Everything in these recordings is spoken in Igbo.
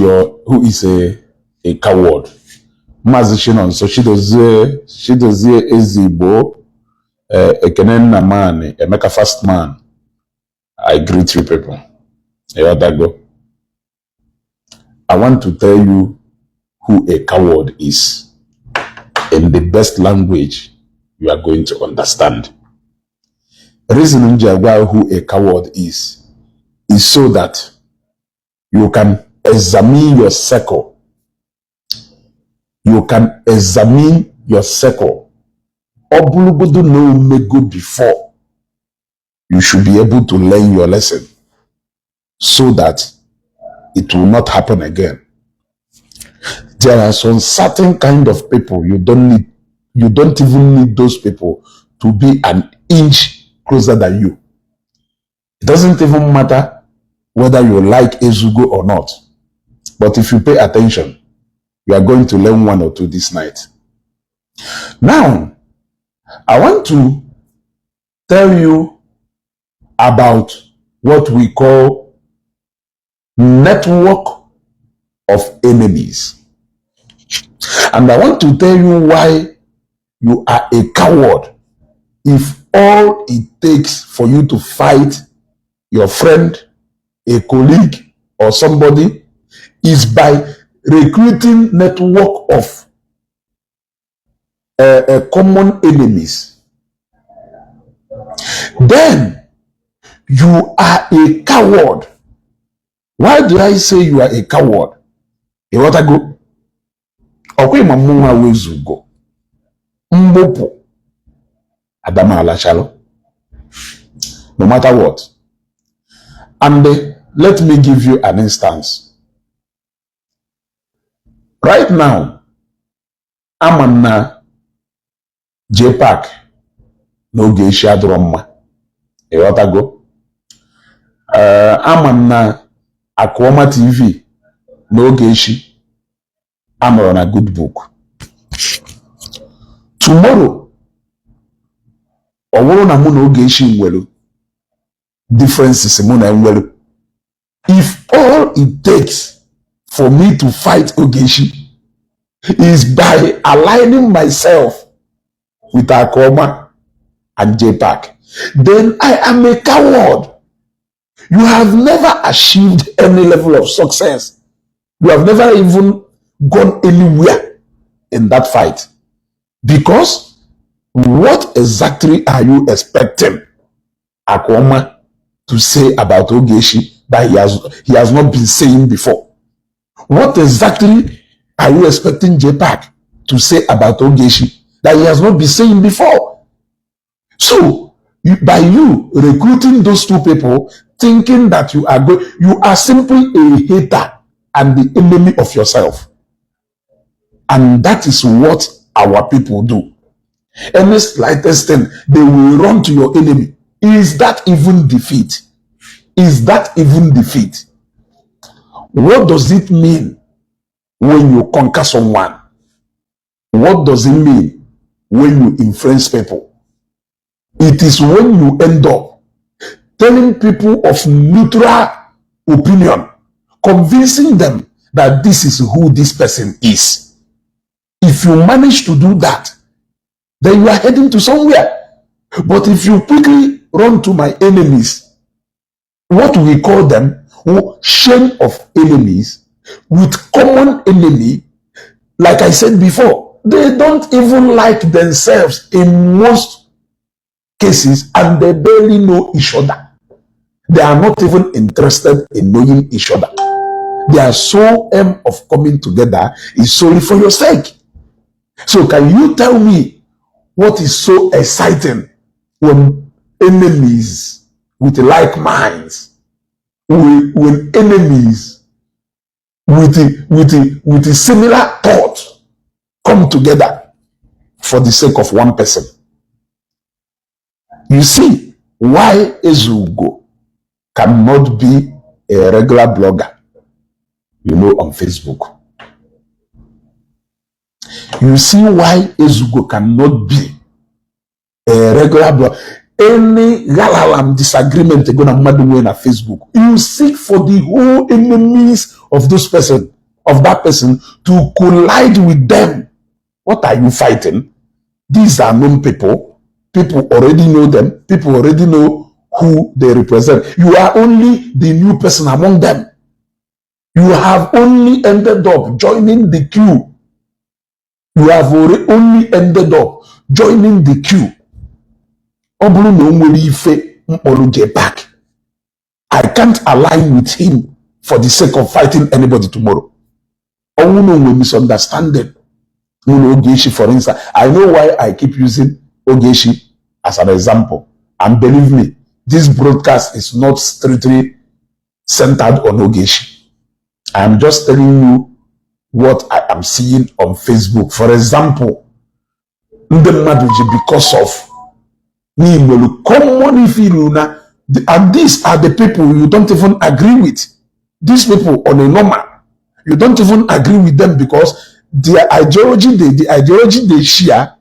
Who is a coward? Maazị Chinonso Chidozie, Chidozie Ezigbo, Ekene Nnamani, Emeka Fastman, I greet you people. Ịghọtago? I want to tell you who a coward is in the best language you are going to understand. Reason m ji agwa who a coward is so that you can examine your circle. You can examine your circle. Ọ bụrụgodu na o mego before, you should be able to learn your lesson so that it will not happen again. There are some certain kind of people you don't need, you don't even need those people to be an inch closer than you. It doesn't even matter whether you like Ezugo or not. But if you pay attention, you are going to learn one or two this night. Now, I want to tell you about what we call network of enemies. And I want to tell you why you are a coward if all it takes for you to fight your friend, a colleague, or somebody is by recruiting network of common enemies. Then you are a coward. Why do I say you are a coward? Ịghọtago? Ọkwa ịma mmụnwa wezugo mgbupụ Adama alachalụ, no matter what. And let me give you an instance. Right now, ama m na JPAC n'oge echi adịrọ mma. Ịghọtago? Ee, ama m na Akụọma TV n'oge echi anọrọ na good book. Tomorrow, ọ bụrụ na mụ na Ogechi nwere differences, mụ na nwere, if all it takes for me to fight Ogechi is by aligning myself with Akoma and JPAC, then I am a coward. You have never achieved any level of success. You have never even gone anywhere in that fight. Because what exactly are you expecting Akoma to say about Ogechi that he has not been saying before? What exactly are you expecting JPAC to say about Ogechi that he has not been saying before? So, by you recruiting those two people, thinking that you are going, you are simply a hater and the enemy of yourself. And that is what our people do. Any slightest thing, they will run to your enemy. Is that even defeat? Is that even defeat? What does it mean when you conquer someone? What does it mean when you influence people? It is when you end up telling people of neutral opinion, convincing them that this is who this person is. If you manage to do that, then you are heading to somewhere. But if you quickly run to my enemies, what we call them, chain of enemies with common enemy, like I said before, they don't even like themselves in most cases and they barely know each other. They are not even interested in knowing each other. Their sole aim of coming together is solely for your sake. So can you tell me what is so exciting when enemies with like minds, when enemies with a similar thought come together for the sake of one person? You see why Ezugo cannot be a regular blogger on Facebook. You see why Ezugo cannot be a regular blogger. Any galalam disagreement go na mmadụ nwee na Facebook, you seek for the whole enemies of those person, of that person, to collide with them. What are you fighting? These are known people. People already know them. People already know who they represent. You are only the new person among them. You have only ended up joining the queue. You have already only ended up joining the queue. Ọ bụrụ na o nwere ife mkpọrọ JPAC, I can't align with him for the sake of fighting anybody tomorrow. Ọnwụ na onwe misunderstanding mụ na Ogechi, for instance, I know why I keep using Ogechi as an example, and believe me, this broadcast is not strictly centered on Ogechi. I am just telling you what I am seeing on Facebook. For example, ndị mmadụ ji because of n'Igbo common ife iru na, and these are the people you don't even agree with. These people, on a normal, you don't even agree with them because their ideology, the ideology they share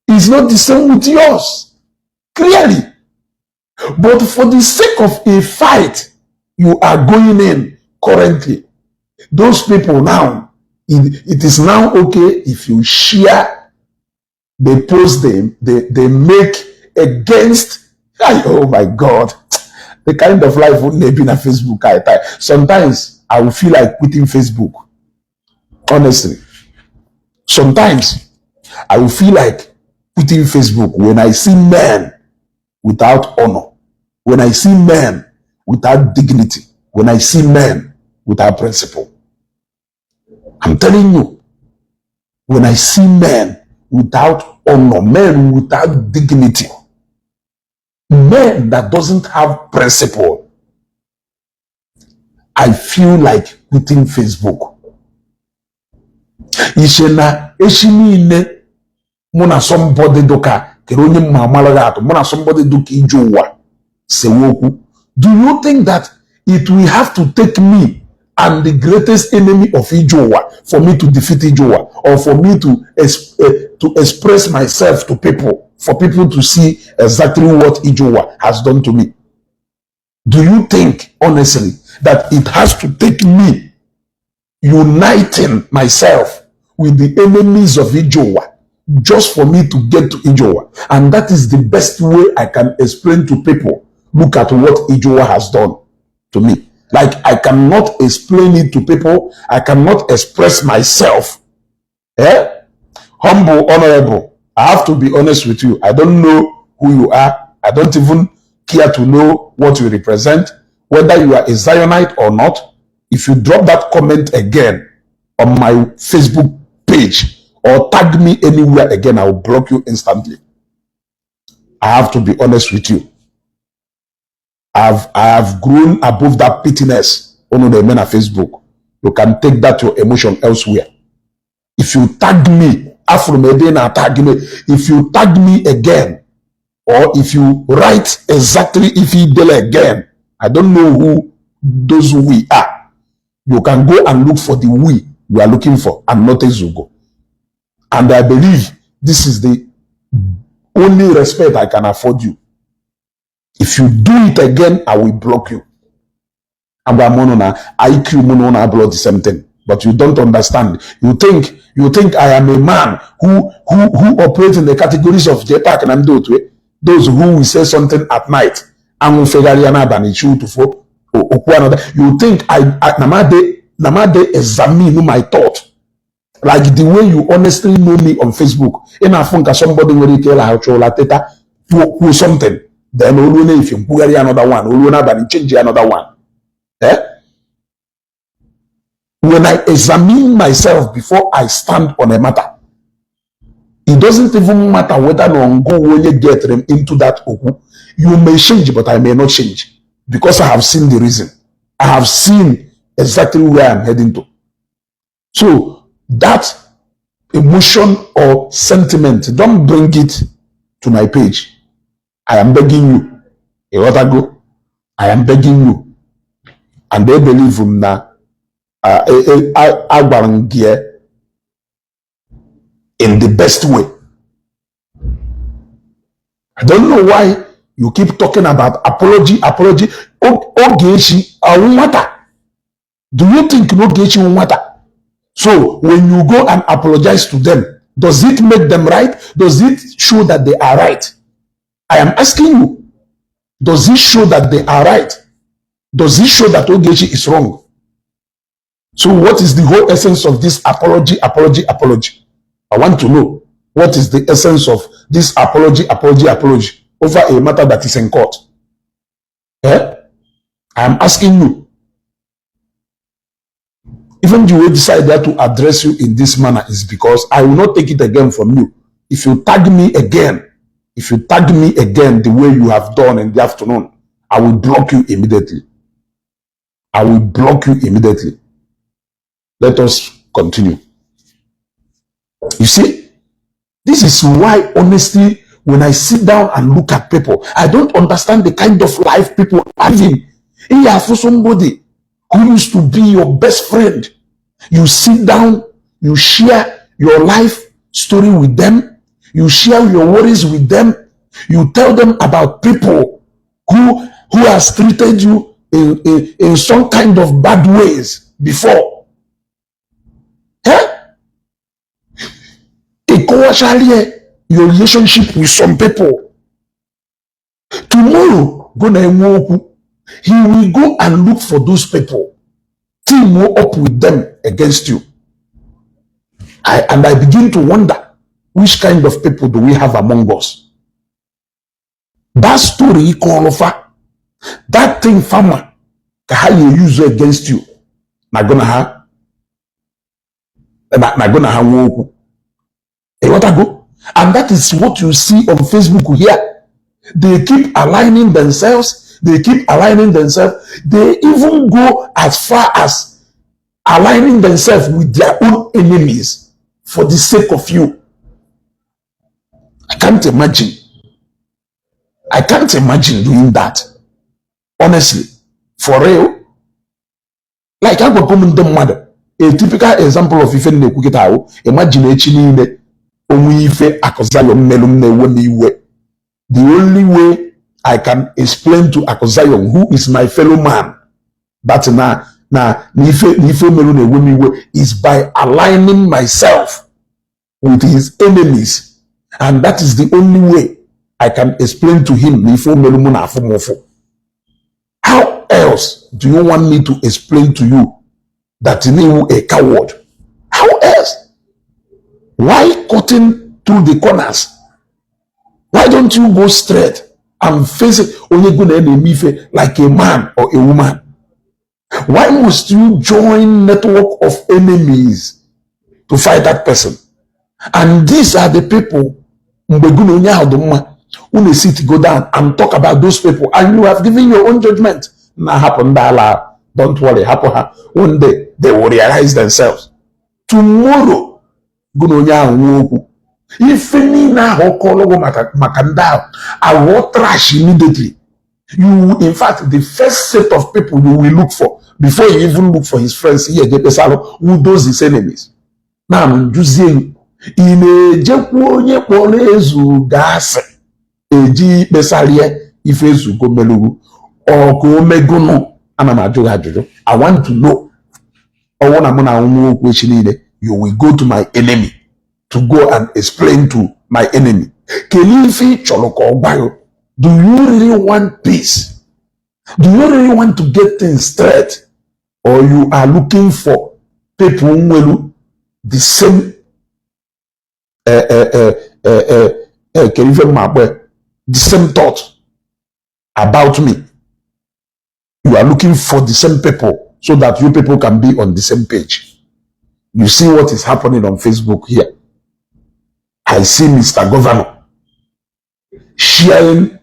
is not the same with yours clearly. But for the sake of a fight you are going in currently, those people now, it is now okay if you share the post they make against. Ay, oh my God, the kind of life na-ebi na Facebook. Sometimes I will feel like quitting Facebook. Honestly, sometimes I will feel like quitting Facebook when I see men without honor, when I see men without dignity, when I see men without principle. I'm telling you, when I see men without honor, men without dignity, men that doesn't have principle, I feel like quitting Facebook. Iche na echi niile mụ na somebody dụka kere onye mma amara gị atụ, mụ na somebody dụka ije ụwa sewe okwu, do you think that it will have to take me and the greatest enemy of ije ụwa for me to defeat ije ụwa, or for me to express myself to people, for people to see exactly what ije ụwa has done to me? Do you think honestly that it has to take me uniting myself with the enemies of Ijowa just for me to get to Ijowa? And that is the best way I can explain to people, look at what Ijowa has done to me. Like, I cannot explain it to people. I cannot express myself. Eh? Humble, honorable, I have to be honest with you. I don't know who you are. I don't even care to know what you represent, whether you are a Zionite or not. If you drop that comment again on my Facebook page or tag me anywhere again, I will block you instantly. I have to be honest with you. I have grown above that pettiness. Ono na-eme na Facebook. You can take that your emotion elsewhere. If you tag me, afro m ebe ị na-tag me. If you tag me again, or if you write exactly if he dele again, I don't know who those "we" are. You can go and look for the "we" you are looking for and not Ezugo. And I believe this is the only respect I can afford you. If you do it again, I will block you. Agwa m unu na IQ mụ na unu abụrụ the same thing, but you don't understand. You think I am a man who operates in the categories of JPAC na ndị otu, those who will say something at night, anwụ fegharịa n'abalị chi ụtụfo okwu another. You think I na m ade examine my thought like the way you honestly know me on Facebook? Ị na-afụ nka somebody nwere ike ịlaghachi ụla teta kwuo something, then oluo na-efe nkwugharị another one, oluo n'abalị change another one, eh? When I examine myself before I stand on a matter, it doesn't even matter whether na ngo onye get them into that okwu. You may change, but I may not change because I have seen the reason. I have seen exactly where I'm heading to. So that emotion or sentiment, don't bring it to my page. I am begging you. Ịghọtago? I am begging you. And they believe m na agwara m gị in the best way. I don't know why. You keep talking about apology, apology. Ogechi awụ nwata? Do you think na Ogechi wụ nwata? So when you go and apologize to them, does it make them right? Does it show that they are right? I am asking you, does it show that they are right? Does it show that Ogechi is wrong? So what is the whole essence of this apology, apology, apology? I want to know what is the essence of this apology, apology, apology over a matter that is in court. Eh? I am asking you. Even the way decide that to address you in this manner is because I will not take it again from you. If you tag me again, if you tag me again the way you have done in the afternoon, I will block you immediately. I will block you immediately. Let us continue. You see, this is why, honestly, when I sit down and look at people, I don't understand the kind of life people are living. Here, for somebody who used to be your best friend, you sit down, you share your life story with them, you share your worries with them, you tell them about people who has treated you in some kind of bad ways before. Eh? Ịkọwachalie your relationship with some people. Tomorrow, go na enwe okwu. He will go and look for those people, team up with them against you. And I begin to wonder, which kind of people do we have among us? That story ịkọrọ, that thing farmer ka ha ya use against you na go na ha na go na ha nwee okwu. Ịghọtago? And that is what you see on Facebook here. They keep aligning themselves. They keep aligning themselves. They even go as far as aligning themselves with their own enemies for the sake of you. I can't imagine. I can't imagine doing that. Honestly, for real. Like, agwago m ndị mmadụ, a typical example of ife m na-ekwu kịta ahụ, imagine echi niile onwe ife Akụ mmelu m na-ewe m iwe. The only way I can explain to Akụ Zion, who is my fellow man, that na ife meru na-ewe m iwe is by aligning myself with his enemies, and that is the only way I can explain to him na ife meru mụ na afụ m ụfụ. How else do you want me to explain to you that you a coward? How else? Why cutting through the corners? Why don't you go straight and face it, onye go na na-eme ife, like a man or a woman? Why must you join network of enemies to fight that person? And these are the people, mgbe gụ na onye ahụ dị mma, unu sit go down and talk about those people, and you have given your own judgment na hapụ ndị ala, don't worry, hapụ ha, one day they will realize themselves. Tomorrow, gụ na onye ahụ nwee okwu, ife niile ahụ ọ kọrọ gị maka ndị ahụ aghọọ trash immediately. You, in fact, the first set of people you will look for before you even look for his friends, ihe eje kpesalụ, who those his enemies. Na njụzie, ị na-ejekwu onye kpọrọ Ezugo asị eji ikpesarie ife Ezugo melugwu ọ ka o megụnụ? Ana m ajụ gị ajụjụ. I want to know. Ọwụ na mụ na nwa okwu echi niile, you will go to my enemy to go and explain to my enemy? Kedu ife ị chọrọ ka ọ gwa gị? Do you really want peace? Do you really want to get things straight, or you are looking for people nwelu the same kedu ife mma akpọ ya? The same thought about me? You are looking for the same people so that you people can be on the same page. You see what is happening on Facebook here. I see Mr. Governor sharing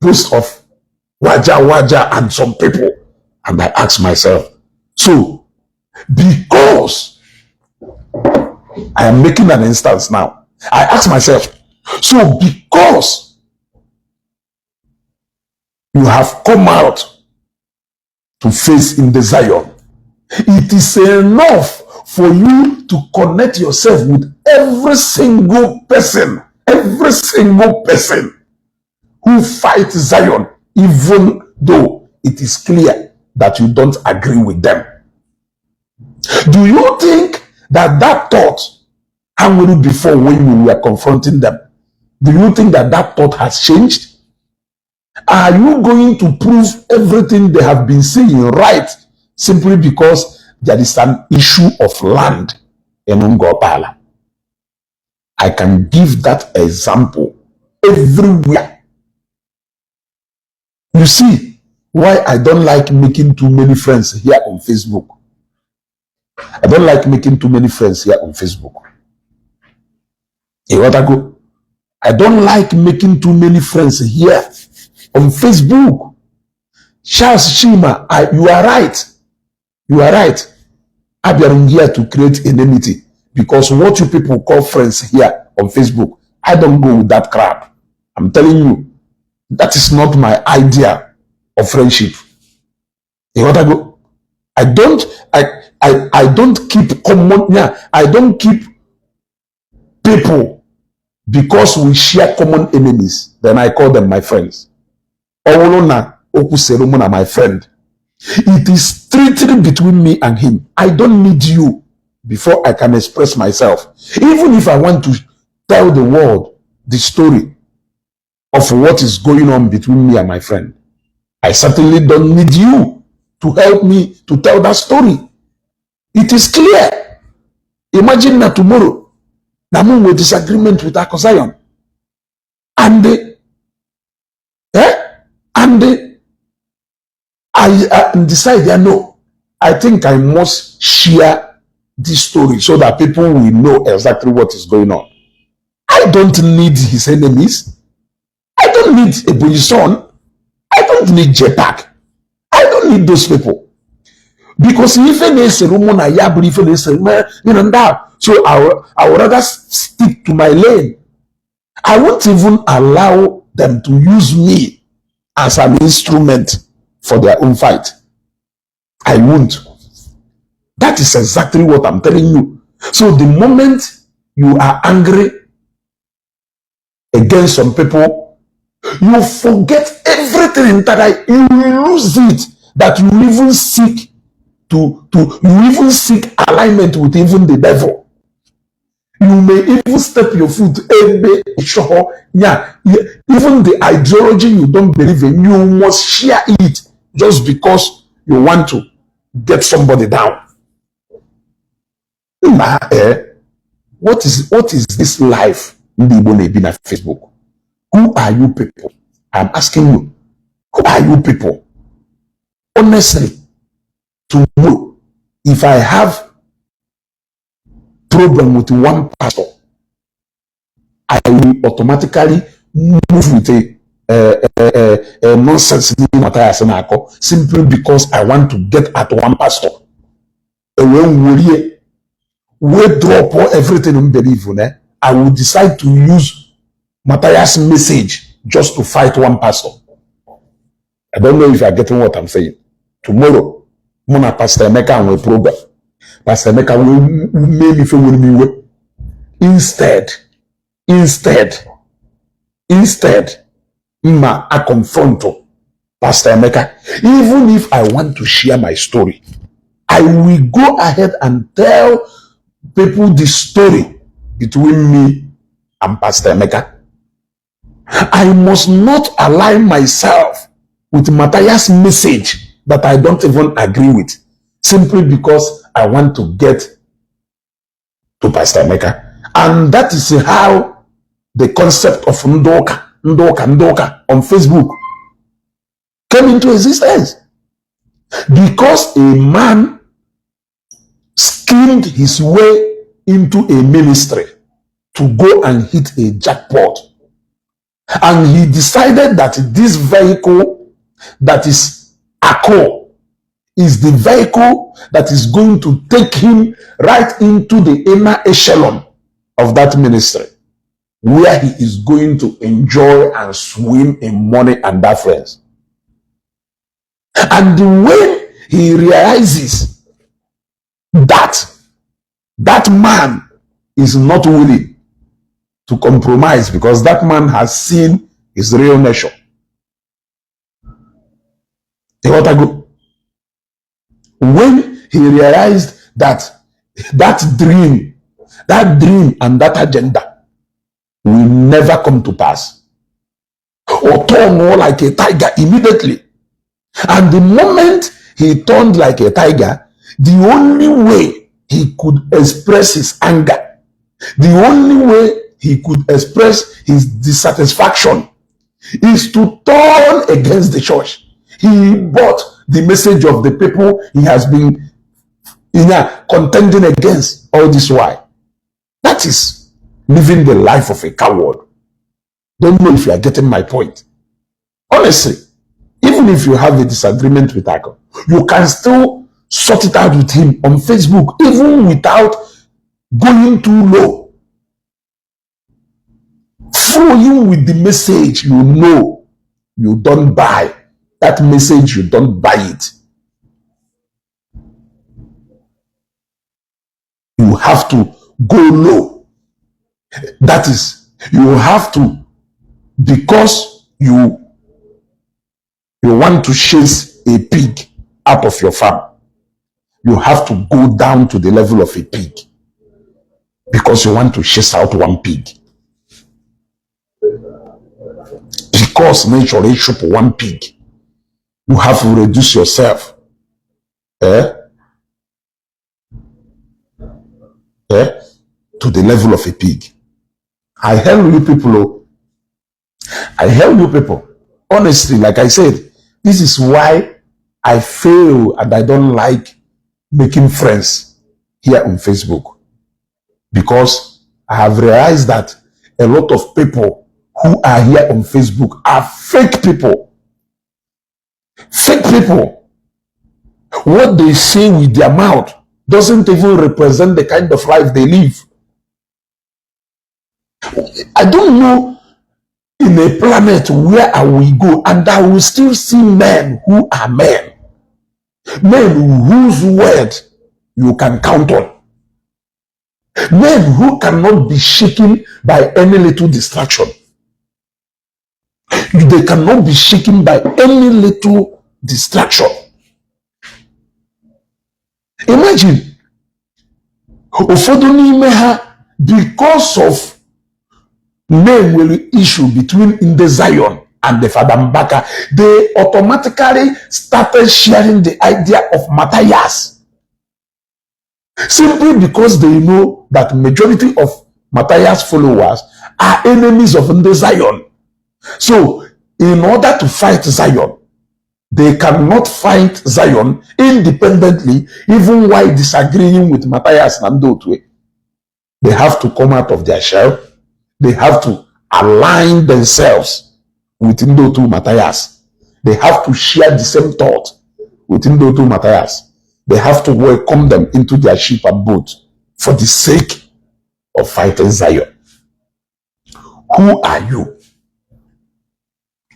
post of Waja Waja and some people. And I ask myself, so because I am making an instance now, I ask myself, so because you have come out to face in the Zion, it is enough for you to connect yourself with every single person, every single person who who fight Zion, even though it is clear that you don't agree with them? Do you think that that thought ha nwere before when you were confronting them, do you think that that thought has changed? Are you going to prove everything they have been saying right simply because there is an issue of land in Ngopala? I can give that example everywhere. You see why I don't like making too many friends here on Facebook. I don't like making too many friends here on Facebook. Ịghọtago? I don't like making too many friends here on Facebook. Charles Chima, you are right. You are right. Abịara m here to create enmity because what you people call friends here on Facebook, I don't go with that crap. I'm telling you, that is not my idea of friendship. Ịghọtago? I don't keep common, yeah, I don't keep people because we share common enemies, then I call them my friends. Ọ bụrụ na okwu sere mụ na my friend, it is strictly between me and him. I don't need you before I can express myself. Even if I want to tell the world the story of what is going on between me and my friend, I certainly don't need you to help me to tell that story. It is clear. Imagine that tomorrow, na mụ nwere disagreement with Akụ Zion. And I decide, yeah, no, I think I must share this story so that people will know exactly what is going on. I don't need his enemies. I don't need Ebonyi son. I don't need JPAC. I don't need those people. Because ife na-esere mụ na ya bụrụ ife na-esere ndị ahụ. So I would rather stick to my lane. I won't even allow them to use me as an instrument for their own fight. I won't. That is exactly what I'm telling you. So the moment you are angry against some people, you forget everything in that you lose it, that you even seek to you even seek alignment with even the devil. You may even step your foot ebe ịchọghọ ya, even the ideology you don't believe in, you must share it just because you want to get somebody down. Nna, what is this life ndị Igbo na-ebi na Facebook? Who are you people? I'm asking you, who are you people? Honestly, tomorrow, if I have problem with one pastor, I will automatically move with a nonsense Matthias na-akọ simply because I want to get at one pastor. Wee werie wee drop everything m believe in, I will decide to use Matthias' message just to fight one pastor. I don't know if you are getting what I'm saying. Tomorrow, mụ na Pastor Emeka nwee program. Pastor Emeka wee mee m ife were m iwe. Instead, mma a confront Pastor Emeka. Even if I want to share my story, I will go ahead and tell people the story between me and Pastor Emeka. I must not align myself with Matthias' message that I don't even agree with, simply because I want to get to Pastor Emeka. And that is how the concept of Ndoka, Ndoka, Ndoka on Facebook came into existence. Because a man schemed his way into a ministry to go and hit a jackpot. And he decided that this vehicle that is Ako is the vehicle that is going to take him right into the inner echelon of that ministry, where he is going to enjoy and swim in money and affluence. And when he realizes that that man is not willing to compromise because that man has seen his own potential, his real nature. Ịghọtago? When he realized that that dream and that agenda will never come to pass, or turn more like a tiger immediately. And the moment he turned like a tiger, the only way he could express his anger, the only way he could express his dissatisfaction is to turn against the church. He bought the message of the people he has been contending against all this while. That is living the life of a coward. Don't know if you are getting my point. Honestly, even if you have a disagreement with Ako, you can still sort it out with him on Facebook, even without going too low. Flowing with the message you know you don't buy. That message, you don't buy it. You have to go low. That is, you have to, because you want to chase a pig out of your farm, you have to go down to the level of a pig because you want to chase out one pig. Because nature ịchụpụ one pig, you have to reduce yourself, eh? Eh? To the level of a pig. I hail you people. Oh. I hail you people. Honestly, like I said, this is why I fail and I don't like making friends here on Facebook. Because I have realized that a lot of people who are here on Facebook are fake people. Fake people. What they say with their mouth doesn't even represent the kind of life they live. I don't know in a planet where I will go and I will still see men who are men. Men whose word you can count on. Men who cannot be shaken by any little distraction. They cannot be shaken by any little distraction. Imagine, ụfọdụ n'ime ha, because of na enwere issue between ndị Zion and the Father Mbaka, they automatically started sharing the idea of Matthias simply because they know that majority of Matthias followers are enemies of ndị Zion. So in order to fight Zion, they cannot fight Zion independently, even while disagreeing with Matthias na ndị otu. They have to come out of their shell. They have to align themselves with ndị otu Matthias. They have to share the same thought with ndị otu Matthias. They have to welcome them into their ship and boat for the sake of fighting Zion. Who are you?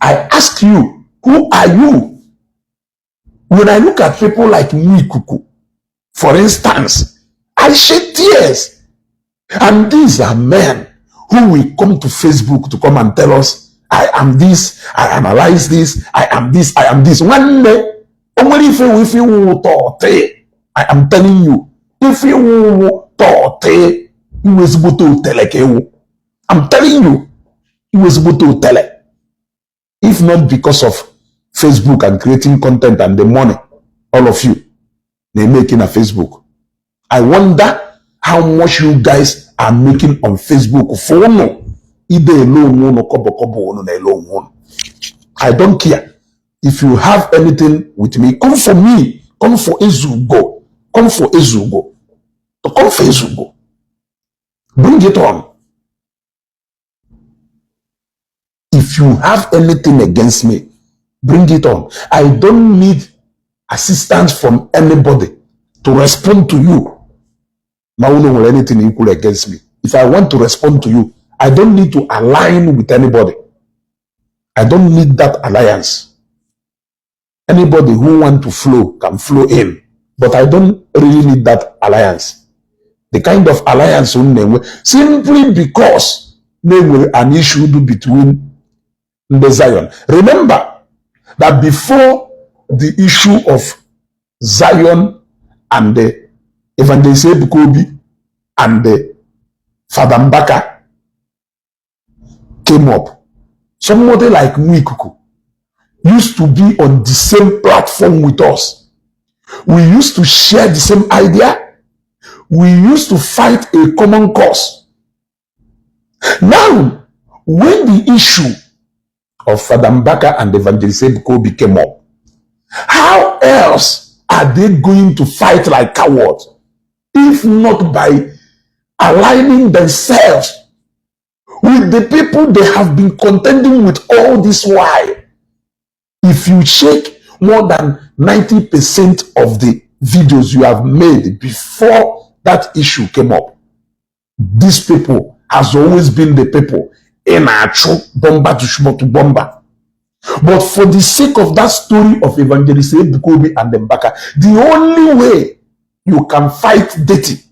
I ask you, who are you? When I look at people like Nwikuku, for instance, I shed tears. And these are men who will come to Facebook to come and tell us, "I am this, I analyze this, I am this, I am this." Nwanne, o nwere ife wụ ife iwu tọọtị. I am telling you, ife iwu tọọtị, iwu ezigbote otele ka ewu. I'm telling you, iwu ezigbote otele. If not because of Facebook and creating content and the money all of you na-emeke na Facebook, I wonder how much you guys are making on Facebook for unu ide ele onwe unu kọbọ kọbọ unu na-ele onwe unu. I don't care. If you have anything with me, come for me. Come for Ezugo. Come for Ezugo. Come for Ezugo. Bring it on. If you have anything against me, bring it on. I don't need assistance from anybody to respond to you. Ma unu nwere anything equal against me. If I want to respond to you, I don't need to align with anybody. I don't need that alliance. Anybody who want to flow can flow in, but I don't really need that alliance. The kind of alliance unu na-enwe simply because na enwere an issue do between Ndị Zion, remember that before the issue of Zion and the Evangelist Ebuka Obi and the Father Mbaka came up, somebody like Nwikuku used to be on the same platform with us. We used to share the same idea. We used to fight a common cause. Now, when the issue of Father Mbaka and Evangelist Ebuka Obi came up, how else are they going to fight like cowards if not by aligning themselves with the people they have been contending with all this while? If you check more than 90% of the videos you have made before that issue came up, these people has always been the people in actual bomber to bomber. But for the sake of that story of Evangelist Ebuka Obi and Mbaka, the only way you can fight dirty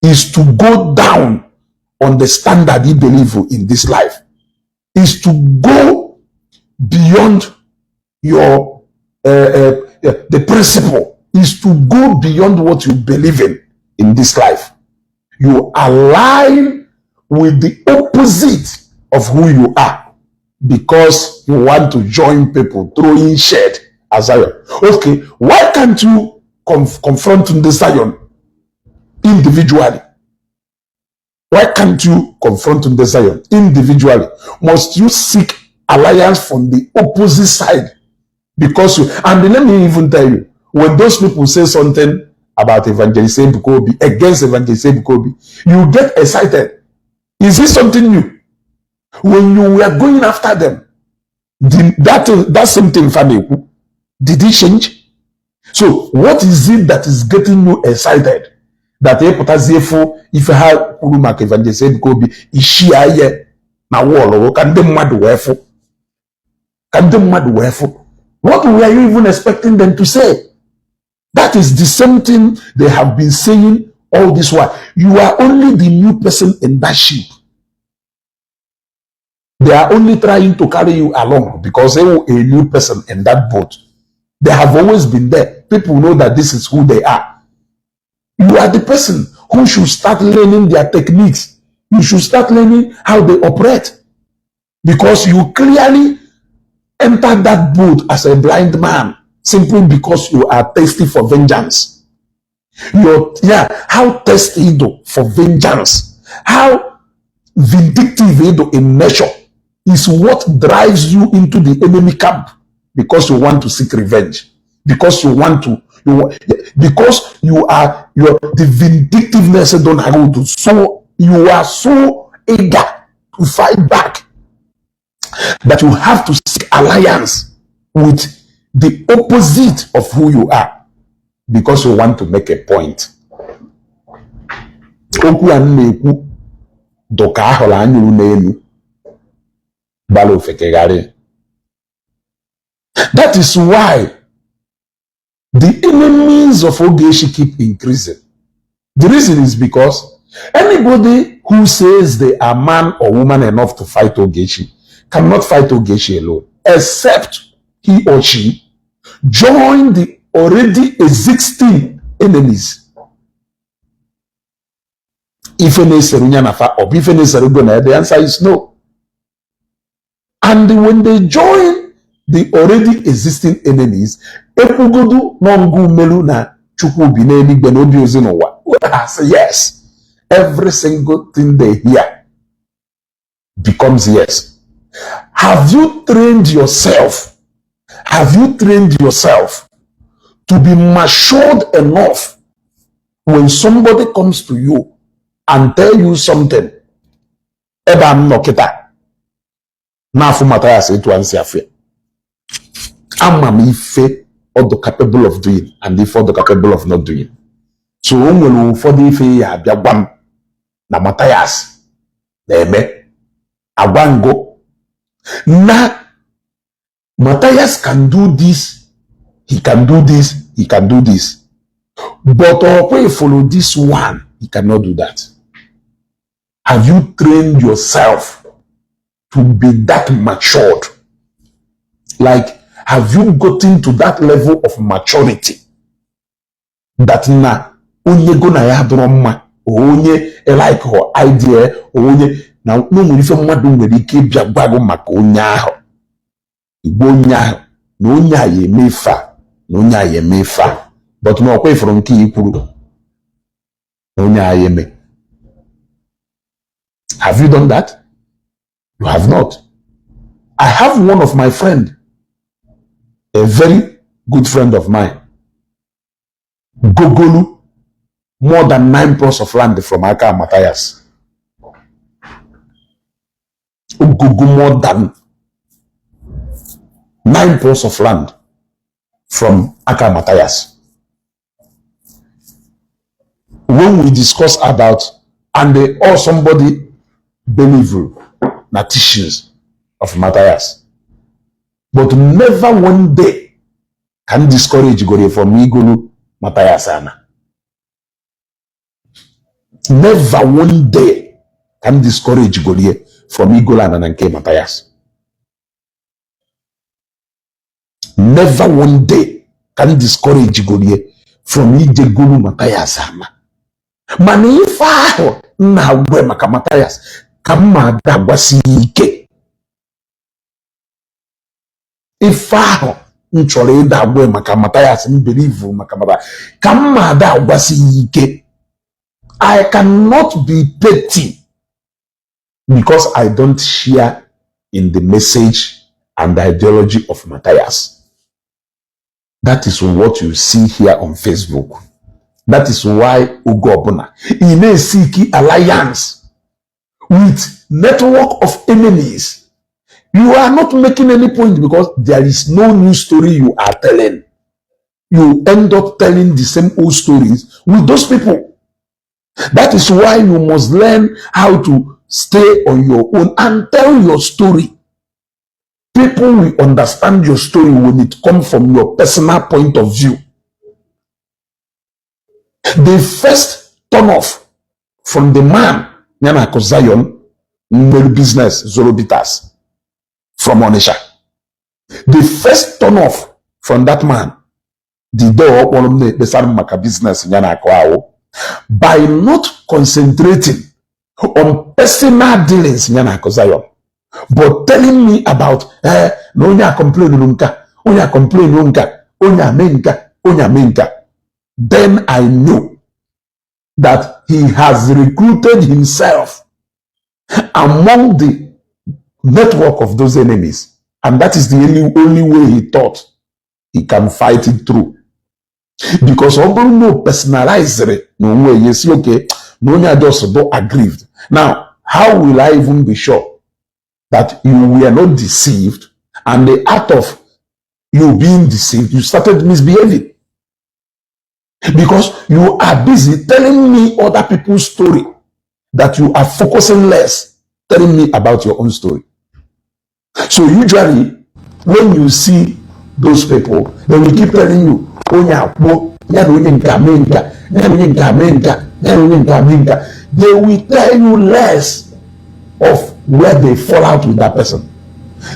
is to go down on the standard you believe in this life, is to go beyond your the principle, is to go beyond what you believe in this life. You align with the opposite of who you are because you want to join people throwing shade at Zion. Okay, why can't you confront the Zion individually? Why can't you confront the Zion individually? Must you seek alliance from the opposite side? Because you, and let me even tell you, when those people say something about Evangelist Ebuka Obi, against Evangelist Ebuka Obi, you get excited. Is it something new? When you were going after them, that same thing, Fanny, did it change? So what is it that is getting you excited? That ịpụtazie fụ ife ha kwuru maka Evangelist Ebuka Obi ishia ya na wall ka ndị mmadụ wee fụ, ka ndị mmadụ wee fụ. What were you even expecting them to say? That is the same thing they have been saying all this while. You are only the new person in that ship. They are only trying to carry you along because they were a new person in that boat. They have always been there. People know that this is who they are. You are the person who should start learning their techniques. You should start learning how they operate, because you clearly entered that boat as a blind man simply because you are thirsty for vengeance. You're, yeah, how thirsty though for vengeance, how vindictive though in nature is what drives you into the enemy camp, because you want to seek revenge, because you want to, you want, because you are your the vindictiveness don't have to, so you are so eager to fight back that you have to seek alliance with the opposite of who you are because you want to make a point. Okwu a m na-ekwu dụka ahụrụ anyụrụ n'elu gbara ofekegharị. That is why the enemies of Ogechi keep increasing. The reason is because anybody who says they are man or woman enough to fight Ogechi cannot fight Ogechi alone, except he or she join the already existing enemies. Ife na-esere ya na fa ọ bụ ife na-esere go na, the answer is no. And when they join the already existing enemies, ekwugodu n'ọngụ melu na Chukwu bi n'eluigwe na obi ozi n'ụwa, ha say yes. Every single thing they hear becomes yes. Have you trained yourself? Have you trained yourself to be matured enough when somebody comes to you and tell you something? Ebe a m nọ kịta n'afọ Mathias, etu a nsi afọ ya, ama m ife ọ dị capable of doing and ife ọ dị capable of not doing. So o nwere ụfọdụ ife ya abịa gwa m na Mathias na-eme, agwa ngo na Mathias can do this, he can do this, he can do this, but ọkwa follow this one, he cannot do that. Have you trained yourself to know that? to be that matured? Like, have you gotten to that level of maturity that na onye go na ya dụrọ mma, onye like idea, onye na o nwere ife mmadụ nwere ike ịbịa gwa gị maka onye ahụ, igwe onye ahụ na onye a ya eme ife a, na onye a ya eme ife a, but na ọkwa ifuru nke i kwuru na onye a ya eme? Have you done that? You have not. I have one of my friend, a very good friend of mine, gogolu more than 9 plots of land from aka Matthias. Ogogo more than 9 plots of land from aka Matthias. When we discuss about and they all somebody believe na teachings of Matthias, but never one day can discourage go from igolu Matthias ana. Never one day can discourage golie from igolu ana na nke Matthias. Never one day can discourage golie from ije golu Matthias ana. Mana ife ahụ m na-agwa maka Matthias ka m ma ada agwasi ike. Ife ahụ m chọrọ ịda agwa maka Matthias, m believe maka Matthias, ka m ma ada agwasi ike. I cannot be petty because I don't share in the message and the ideology of Matthias. That is what you see here on Facebook. That is why oge ọbụla ị na-eseek alliance with network of enemies, you are not making any point because there is no new story you are telling. You end up telling the same old stories with those people. That is why you must learn how to stay on your own and tell your story. People will understand your story when it comes from your personal point of view. The first turn off from the man ya na akụ Zion nwere business Zoro Bitters from Onitsha. The first turn off from that man, the door ọ kpọrọ m na-ekpesara m maka business ya na akụ ahụ, by not concentrating on personal dealings ya na akụ Zion, but telling me about na onye a complain nka, onye a complain nka, onye a mee nka, onye a mee nka. Then I know that he has recruited himself among the network of those enemies. And that is the only way he thought he can fight it through. Because ọ bụrụ na o personalized na onwe ya si okay na onye a just do aggrieved. Now, how will I even be sure that you were not deceived, and the act of you being deceived, you started misbehaving? Because you are busy telling me other people's story that you are focusing less telling me about your own story. So usually, when you see those people, they will keep telling you, onye akpọ, ya na onye nke a mee nke a, ya na onye nke a mee nke a, ya na onye nke a mee nke a. They will tell you less of where they fall out with that person.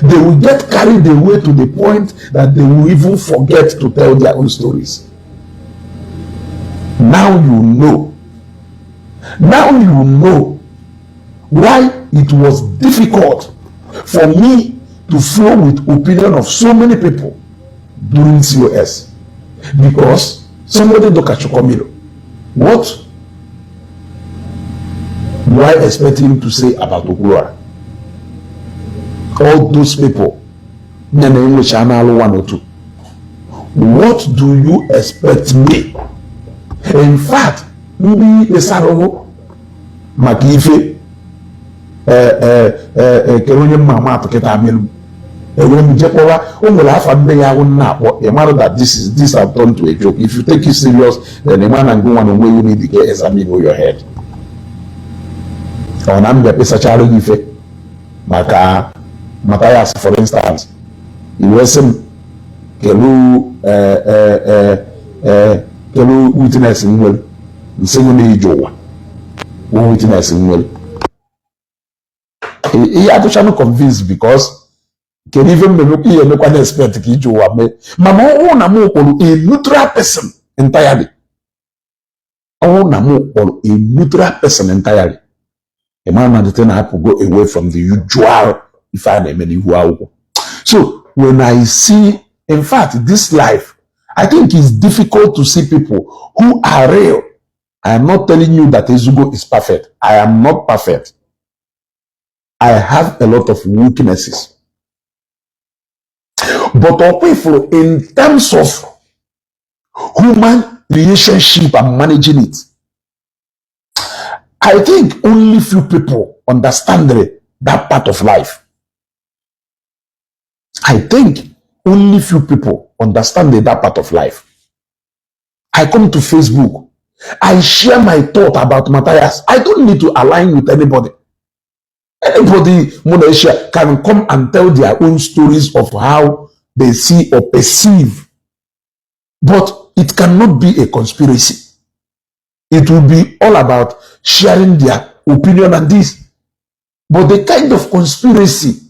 They will get carried away to the point that they will even forget to tell their own stories. Now you know. Now you know why it was difficult for me to flow with opinion of so many people during COS. Because somebody look at Chokomilo. What do I expect him to say about Okwuluora? All those people, one or two. What do you expect me? In fact, ndị kpesara maka ife kere onye mma ama atụ kịta melu ewere m jekpọwa o nwere afa ndị ya ahụ nna akpọ. Ị mara that this is this have turned to a joke. If you take it serious, then ị mara na ngị nwa na onwe you need to get examine your head. Ọ na m bịa kpesachara gị ife maka Matthias, for instance, i wee sị m kelu kelu witness m nwere, nsị gị na ije ụwa wụ witness m nwere. Ihe adụchanụ convince, because kedu ife mmemme ihe emekwa na expect ka iji ụwa mee? Mana ọ bụrụ na mụ kpọrọ a neutral person entirely, ọ bụrụ na mụ kpọrọ a neutral person entirely, ị mara na the thing na-apụ go away from the usual ife a na-eme n'ihu akwụkwọ. So when I see, in fact, this life, I think it's difficult to see people who are real. I am not telling you that Ezugo is perfect. I am not perfect. I have a lot of weaknesses, but ọkwa ifuru, in terms of human relationship and managing it, I think only few people understand that part of life. I think only few people understand that part of life. I come to Facebook, I share my thought about Matthias. I don't need to align with anybody. Anybody Malaysia can come and tell their own stories of how they see or perceive. But it cannot be a conspiracy. It will be all about sharing their opinion and this. But the kind of conspiracy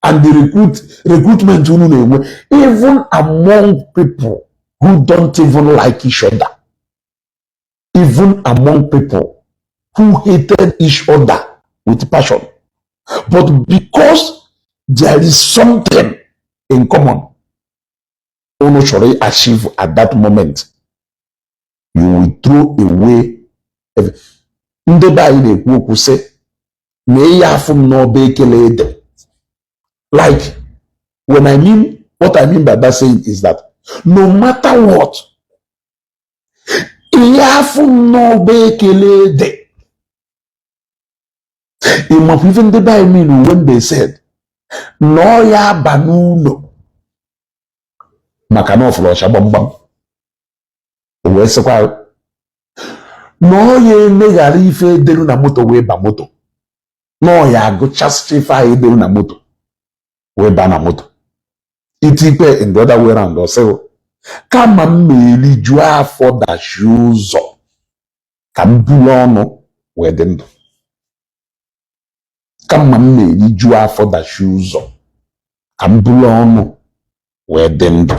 and the recruitment unu na-enwe, even among people who don't even like each other, even among people who hated each other with passion, but because there is something in common unu chọrọ achieve at that moment, you will throw away. Ndị be anyị na-ekwu okwu sị na ihe afụ m n'ọba ekele ede. Like, when I mean, what I mean by that saying is that no matter what, ihe afụ m n'ọba ekele ede. Ịmakwa ife ndị be anyị mean when they said na ọ ya aba n'ụlọ maka na ọ fụrụ ọcha gbamgbam, o wee sịkwa na ọ ya emeghara ife ederu na moto wee ba moto, na ọ ya agụchasịcha ife ahụ ederu na moto wee ba na moto. Itikpe in the other way round, ọ sịghị kama m ma-erijuo afọ dachie ụzọ, ka m buru ọnụ wee dị ndụ. Kama m na-erijuo afọ dachie ụzọ, ka m buru ọnụ wee dị ndụ.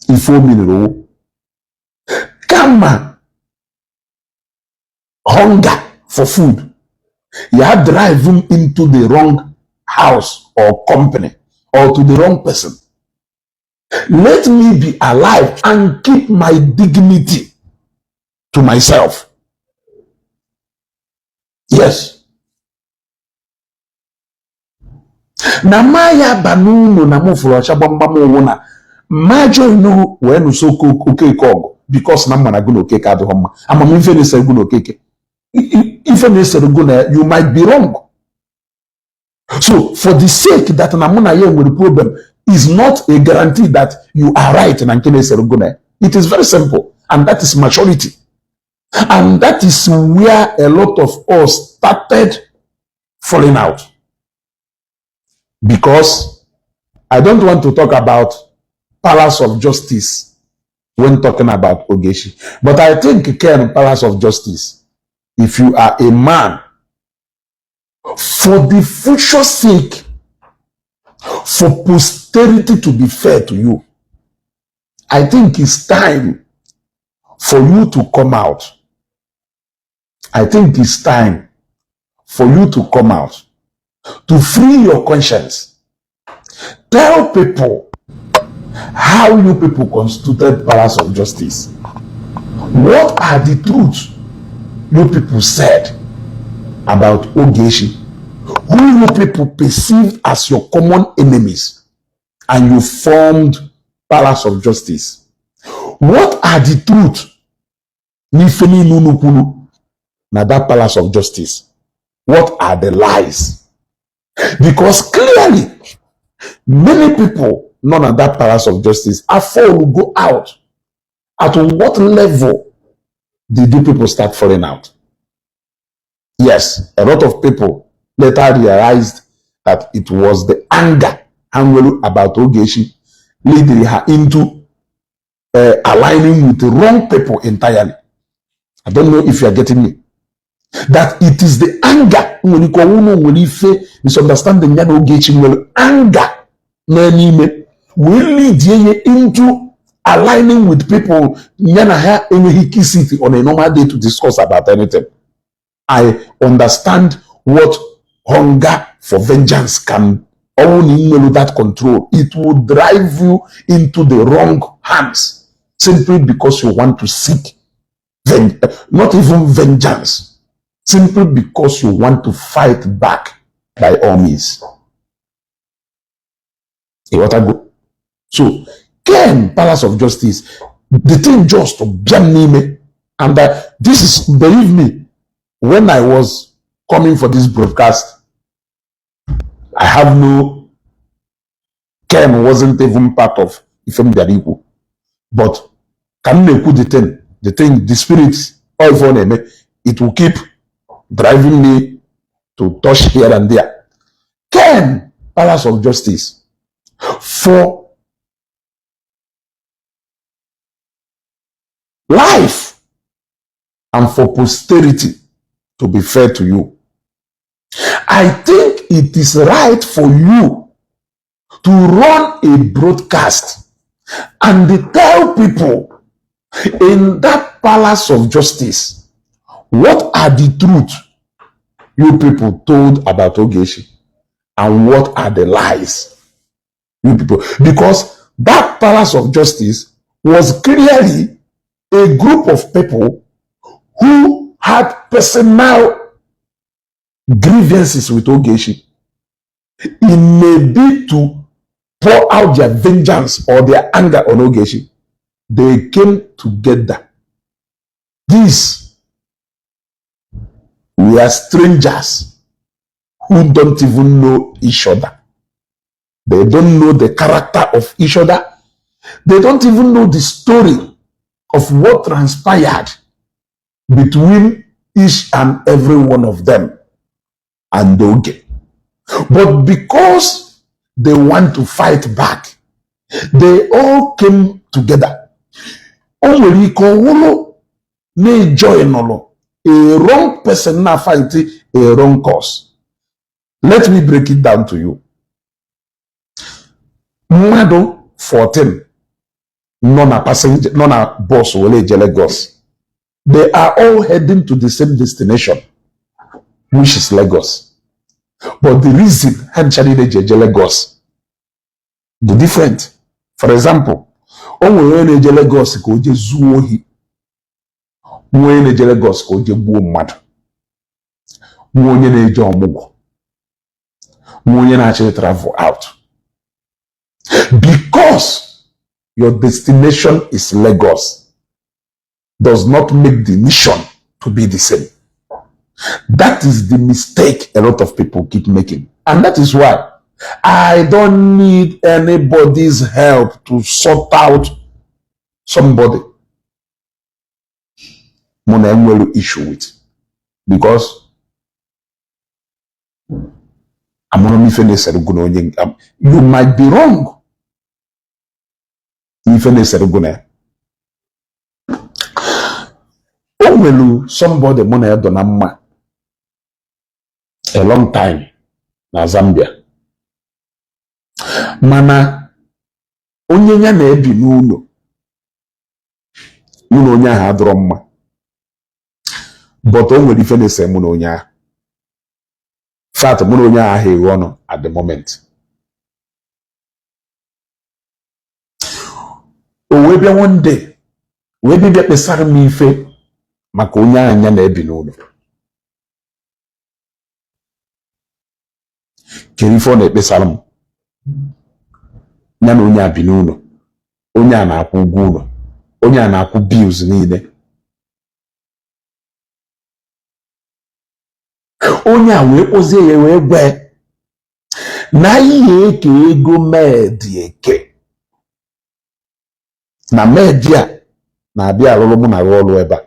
Ife o miriri, kama hunger for food ya drive m into the wrong house or company or to the wrong person, let me be alive and keep my dignity to myself. Yes, na ma ya ba n'ụlọ na mụ fụrụ ọcha gbamgbam ụwụ na mma join wee nụso Okeke ọgụ, because na mma na gụ na Okeke adịghị mma. Amamife na-esere gụ na Okeke, ife na-esere gụ na you might be wrong. So for the sake that na mụ na ya nwere problem is not a guarantee that you are right na nke na-esere gụ na ya. It is very simple, and that is maturity, and that is where a lot of us started falling out, because I don't want to talk about Palace of Justice when talking about Ogechi. But I think, Ken, Palace of Justice, if you are a man, for the future sake, for posterity to be fair to you, I think it's time for you to come out. I think it's time for you to come out to free your conscience. Tell people how you people constituted Palace of Justice. What are the truths you people said about Ogechi, who you people perceived as your common enemies, and you formed Palace of Justice? What are the truth n'ife niile unu kwuru na that Palace of Justice? What are the lies? Because clearly, many people nọ na that Palace of Justice afọ will go out. At what level did you people start falling out? Yes, a lot of people later realized that it was the anger ha nwere about Ogechi leading her into aligning with the wrong people entirely. I don't know if you are getting me. That it is the anger Nwere ike ọnwụ na nwere ife misunderstanding ya na Ogechi nwere anger na n'ime wee lead ya into aligning with people ya na ha enweghị ike sit on a normal day to discuss about anything. I understand what hunger for vengeance can. Ọnwụ na ị nwere that control, it will drive you into the wrong hands simply because you want to seek not even vengeance, simply because you want to fight back by all means. Ịghọtago? So Ken Palace of Justice, the thing just bịa m n'ime, and this is, believe me, when I was coming for this broadcast, I have no, Ken wasn't even part of ife m bịara ikwu, but ka m na-ekwu the thing, the spirit, all ife ọ na-eme, it will keep driving me to touch here and there. Ken Palace of Justice, for life and for posterity to be fair to you, I think it is right for you to run a broadcast and tell people in that Palace of Justice what are the truth you people told about Ogechi and what are the lies you people, because that Palace of Justice was clearly a group of people who had personal grievances with Ogechi. It may be to pour out their vengeance or their anger on Ogechi. They came together. These we are strangers who don't even know each other. They don't know the character of each other. They don't even know the story of what transpired between each and every one of them and Oge. But because they want to fight back, they all came together. O nwere ike ọwụlụ na-ejoinụlụ a wrong person na fight a wrong cause. Let me break it down to you. Mmadụ 14 nọ na passenger, nọ na bus were eje Lagos. They are all heading to the same destination, which is Lagos. But the reason ha ncha niile ji eje Lagos dị different. For example, o nwere onye na-eje Lagos ka o jee zuo ohi, nwe onye na-eje Lagos ka o jee gbuo mmadụ, nwe onye na-eje ọmụgwọ, nwe onye na-achọ travel out. Because your destination is Lagos does not make the mission to be the same. That is the mistake a lot of people keep making. And that is why I don't need anybody's help to sort out somebody mụ na enwere issue with, because amụrụ m ife na-esere gụ na onye. You might be wrong, ife na-esere gụ na ya. O nwere somebody mụ na ya dọ na mma a long time na Zambia, mana onye ya na-ebi n'ụlọ, mụ na onye ahụ adọrọ mma, but o nwere ife na-ese mụ na onye ahụ. Fact, mụ na onye ahụ ahụ eghe ọnụ at the moment. O wee bịa one day wee bịa kpesara m ife maka onye ahụ ya na-ebi n'ụlọ. Kedu ife ọ na-ekpesara m? Ya na onye a bi n'ụlọ, onye a na-akwụ ụgwọ ụlọ, onye a na-akwụ bills niile, onye a wee kpọzie ya wee gwa ya na ihe eke ego maid eke na maid a na-abịa alụrụ mụ na arụ ọrụ ebe a.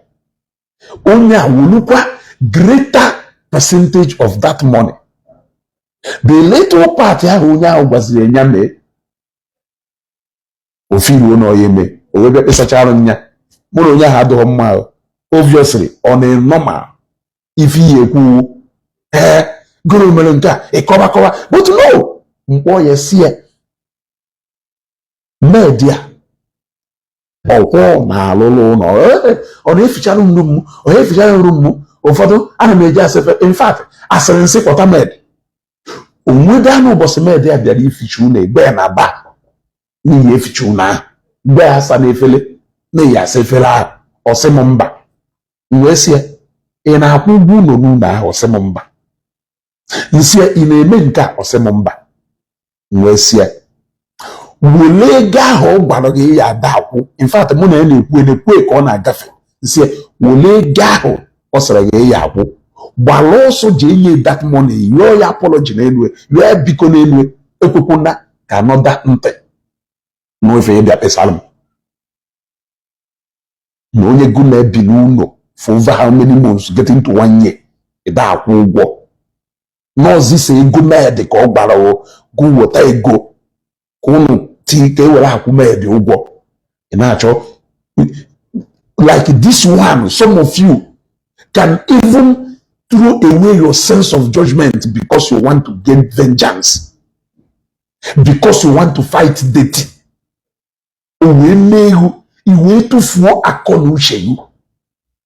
Onye a wulukwa greater percentage of that money. The little part ahụ onye ahụ gwaziri ya mee ofe iruo na ọya eme, o wee bịa kpesachara nya. Mụ na onye ahụ adịghị mma ahụ. Obviously, ọ na normal ife ihe ekwu. Ee, gụrụ mere nke a ịkọba kọba, but no mkpọ ya si ya maid a ọkwọ na-alụlụ ụlọ. Ọ na-efichara nru m, ọ na-efichara nru m. Ụfọdụ ana m eji asịfe. In fact, asịrị nsị kpọta maid onwede anụ. Ụbọchị maid ya bịara ificha ụlọ, egbe ya na ba n'ihi eficha ụlọ ahụ, mgbe ya asa n'efere, n'ihi asa efere ahụ, ọ sị m mba. M wee sị ya, ị na-akwụ ụgwọ ụlọ n'ụlọ ahụ? Ọ sị m mba. Nsị ya, ị na-eme nke a? Ọ sị m mba. M wee sị ya wele ego ahụ ọ gwara gị ya ada akwụ. In fact, mụ na ya na-ekwu na-ekwu ka ọ na-agafe, nsị ya wele ego ahụ ọ sịrị gị ya akwụ, gbara ọsọ jee nye that money, yọọ ya apology n'elu, yọọ ya biko n'elu, ekwekwana ka anọda ntị n'ofe ya bịa kpesara m na onye gụ na-ebi n'ụlọ for over how many months, getting to one year, ịda akwụ ụgwọ n'ọzịsa ego maid ka ọ gbara gụ weta ego ka ụnụ tii ka e were akwụ maid ụgwọ. Ị na-achọ like this one. Some of you can even throw away your sense of judgment because you want to get vengeance, because you want to fight dirty. O wee mee ihu, i wee tụfuo akọ na uche gị,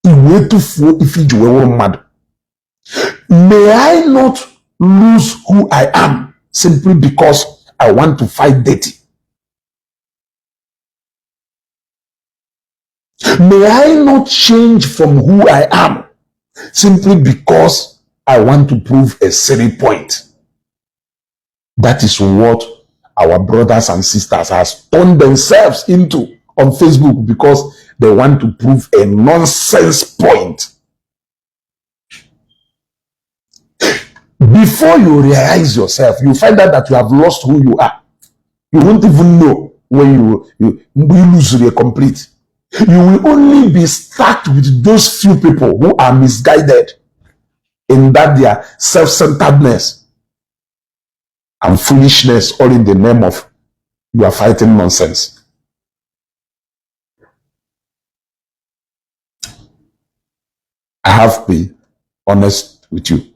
i wee tụfuo ife iji wee wụrụ mmadụ. May I not lose who I am simply because I want to fight dirty. May I not change from who I am simply because I want to prove a silly point. That is what our brothers and sisters has turned themselves into on Facebook because they want to prove a nonsense point. Before you realize yourself, you find out that you have lost who you are. You won't even know when you lose your complete. You will only be stuck with those few people who are misguided in that their self-centeredness and foolishness, all in the name of you are fighting nonsense. I have to be honest with you.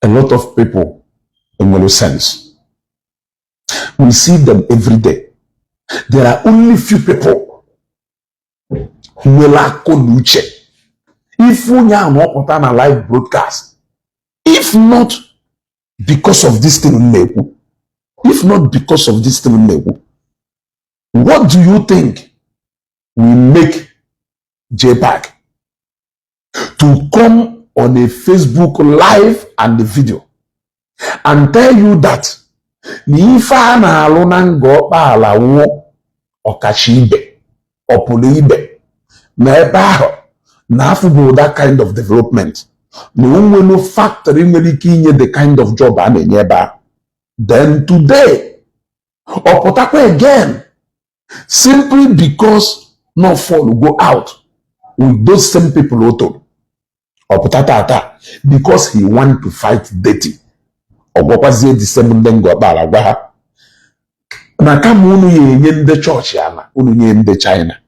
A lot of people in no sense. We see them every day. There are only few people nwere akọ na uche. If onye ahụ ọpụta na live broadcast, if not because of this thing m na-ekwu, if not because of this thing m na-ekwu, what do you think will make JPAC to come on a Facebook live and the video and tell you that na ife a na-alụ na Ngor Okpala wụ ọkacha ibe ọpụrụ ibe na ebe ahụ na afọ bụ that kind of development, na o nwere factory nwere ike inye the kind of job a na-enye ebe ahụ? Then today ọ pụtakwa again simply because no fall go out with those same people o toro, ọ pụta tata because he want to fight dirty, ọ gwakwazie the same ndị Ngor Okpala, gwa ha na kama unu ya enye ndị chọọchị ala, unu nye ndị China.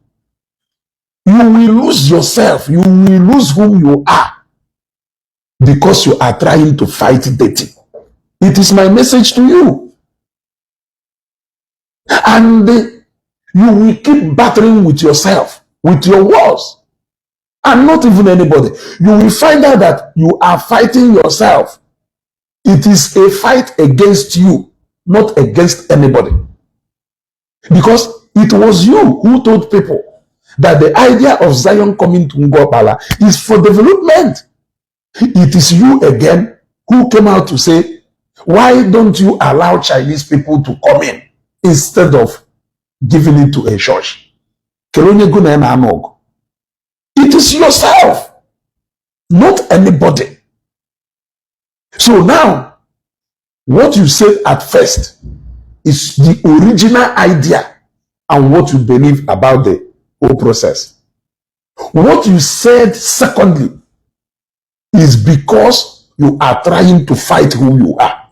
You will lose yourself. You will lose whom you are because you are trying to fight dirty. It is my message to you. And you will keep battling with yourself, with your words, and not even anybody. You will find out that you are fighting yourself. It is a fight against you, not against anybody, because it was you who told people that the idea of Zion coming to Ngor Okpala is for development. It is you again who came out to say, why don't you allow Chinese people to come in instead of giving it to a church? Kedu onye go na ya na-anụ ọgụ? It is yourself, not anybody. So now, what you said at first is the original idea and what you believe about the whole process. What you said secondly is because you are trying to fight who you are.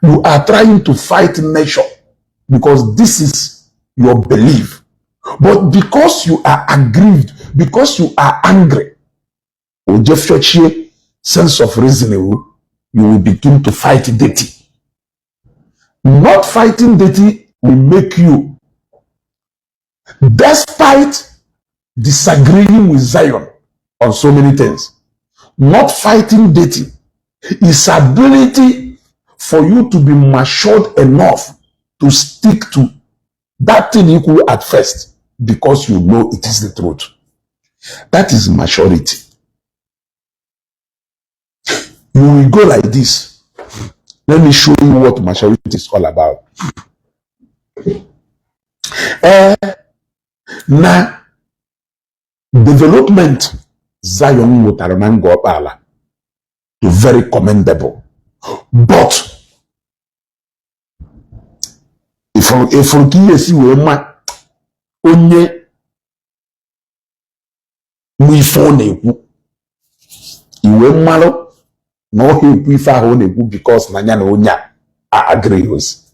You are trying to fight nature because this is your belief. But because you are aggrieved, because you are angry, o jefiochie Sense of reasoning, you will begin to fight dirty. Not fighting dirty will make you, despite disagreeing with Zion on so many things, not fighting dirty is ability for you to be matured enough to stick to that thing equal at first because you know it is the truth. That is maturity. You will go like this. Let me show you what maturity is all about. Na development Zion nwetara na Ngor Okpala to very commendable, but ifuru ka ihe esi wee ma onye nwe ife ọ na-ekwu, iwe mmalụ na ọ ekwu ife ahụ ọ na-ekwu because na ya na onye a agrees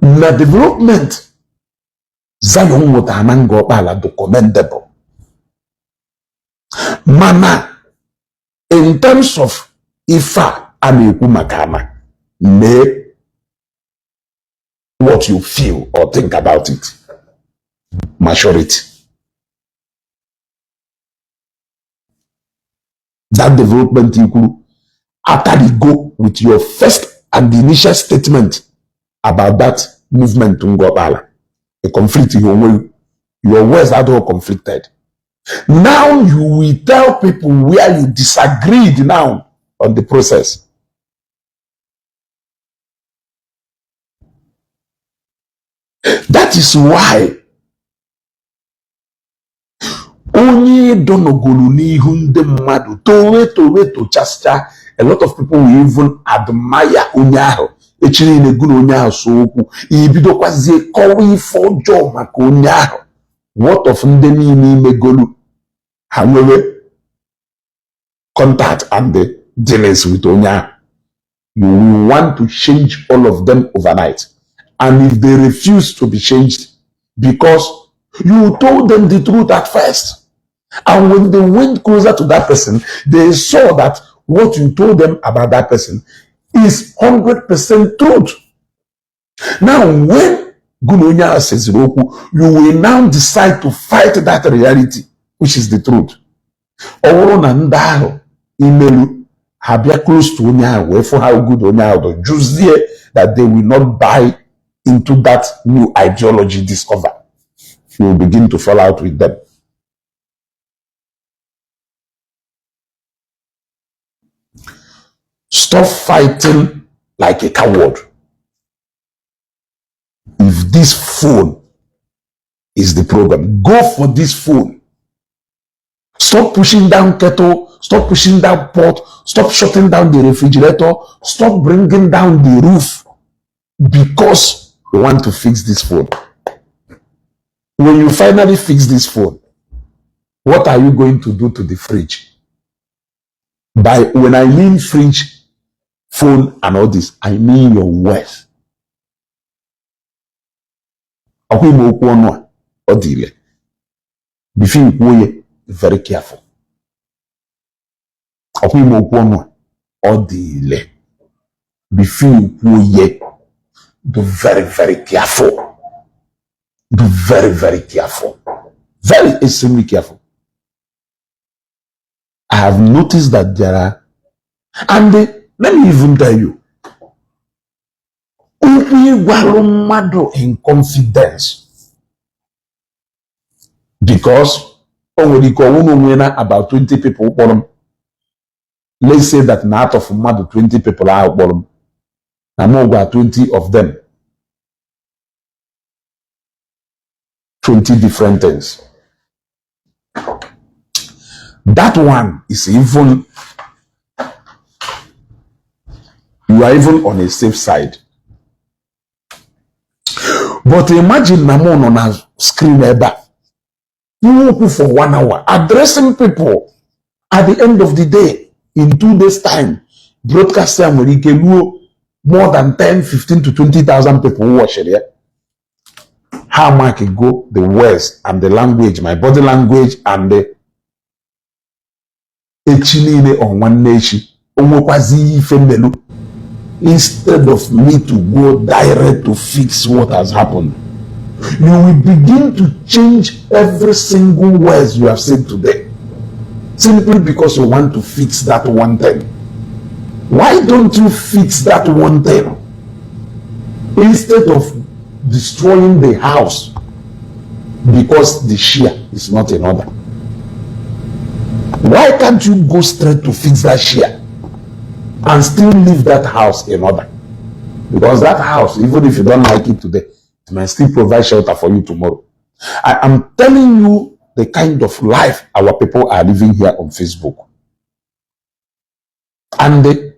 na development Zion nwetara na Ngor Okpala dị commendable, mana in terms of ife a na-ekwu maka ama mee what you feel or think about it. Maturity. That development you after the go with your first and the initial statement about that movement Ngor Okpala, a conflict your words are all conflicted. Now you will tell people where you disagreed now on the process. That is why onye dọnọgolu n'ihu ndị mmadụ towe towe tochasịcha, a lot of people will even admire onye ahụ. Echi niile gụ na onye ahụ so okwu, ibidokwazie kọwa ife ọjọọ maka onye ahụ. What of ndị niile imegolu ha nwere contact and the dealings with onye ahụ? You will want to change all of them overnight, and if they refuse to be changed because you told them the truth at first, and when they went closer to that person, they saw that what you told them about that person is 100% truth. Now, when Gunonya says okwu, you will now decide to fight that reality, which is the truth. Ọ bụrụ na ndị ahụ imelu ha bịa close to onye ahụ wee fụ how good onye ahụ dị, jụzie that they will not buy into that new ideology discover, you will begin to fall out with them. Stop fighting like a coward. If this phone is the problem, go for this phone. Stop pushing down kettle, stop pushing down pot, stop shutting down the refrigerator, stop bringing down the roof because you want to fix this phone. When you finally fix this phone, what are you going to do to the fridge? By when I mean fridge, phone, and all this, I mean your worth. Ọkwa ime okwu ọnụ a, ọ dị ile. Before you kwuo ya, very careful. Ọkwa ime okwu ọnụ a, ọ dị ile. Before you kwuo ya, be very, very careful. Be very, very careful. Very extremely careful. I have noticed that there are, and let me even tell you, okwu ịgwalụ mmadụ in confidence, because o nwere ike ọnwụ na onwe na about 20 people kpọrọ m. Let's say that na out of mmadụ 20 people ahụ kpọrọ m, na mụ gwa 20 of them 20 different things. That one is even, you are even on a safe side. But imagine na mụ nọ na screen ebe a, okwu for 1 hour, addressing people. At the end of the day, in 2 days time, broadcast ya nwere ike ruo more than 10, 15 to 20,000 people watching ya. How mark go the words and the language, my body language and the Echi niile ọ nwanne echi o nwekwazi ife mmelu, instead of me to go direct to fix what has happened, you will begin to change every single words you have said today simply because you want to fix that one thing. Why don't you fix that one thing instead of destroying the house because the chair is not in order? Why can't you go straight to fix that chair and still leave that house in order? Because that house, even if you don't like it today, it may still provide shelter for you tomorrow. I am telling you the kind of life our people are living here on Facebook. And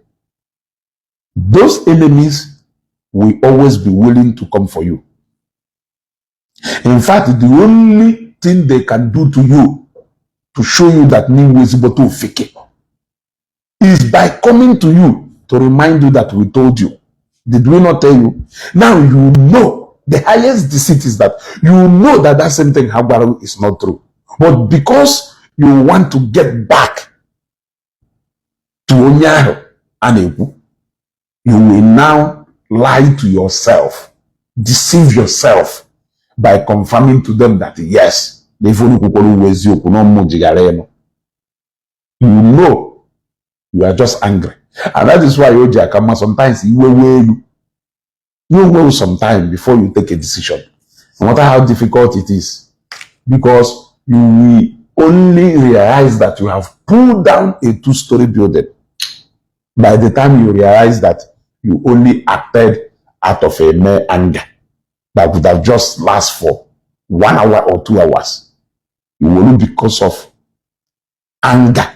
those enemies will always be willing to come for you. In fact, the only thing they can do to you to show you that na ị wụ ofeke is by coming to you to remind you that we told you. Did we not tell you? Now you know. The highest deceit is that you know that that same thing ha gwara is not true. But because you want to get back to onye ahụ a na-ekwu, you will now lie to yourself, deceive yourself by confirming to them that yes, na ife unu kwukwara uwe eziokwu na ọmụ jighara ịnụ. You know you are just angry. And that is why o ji aka mma sometimes iwe wee elu. You will some time before you take a decision. No matter how difficult it is. Because you will only realize that you have pulled down a two-story building by the time you realize that you only acted out of a mere anger that would have just last for 1 hour or 2 hours. You will, because of anger,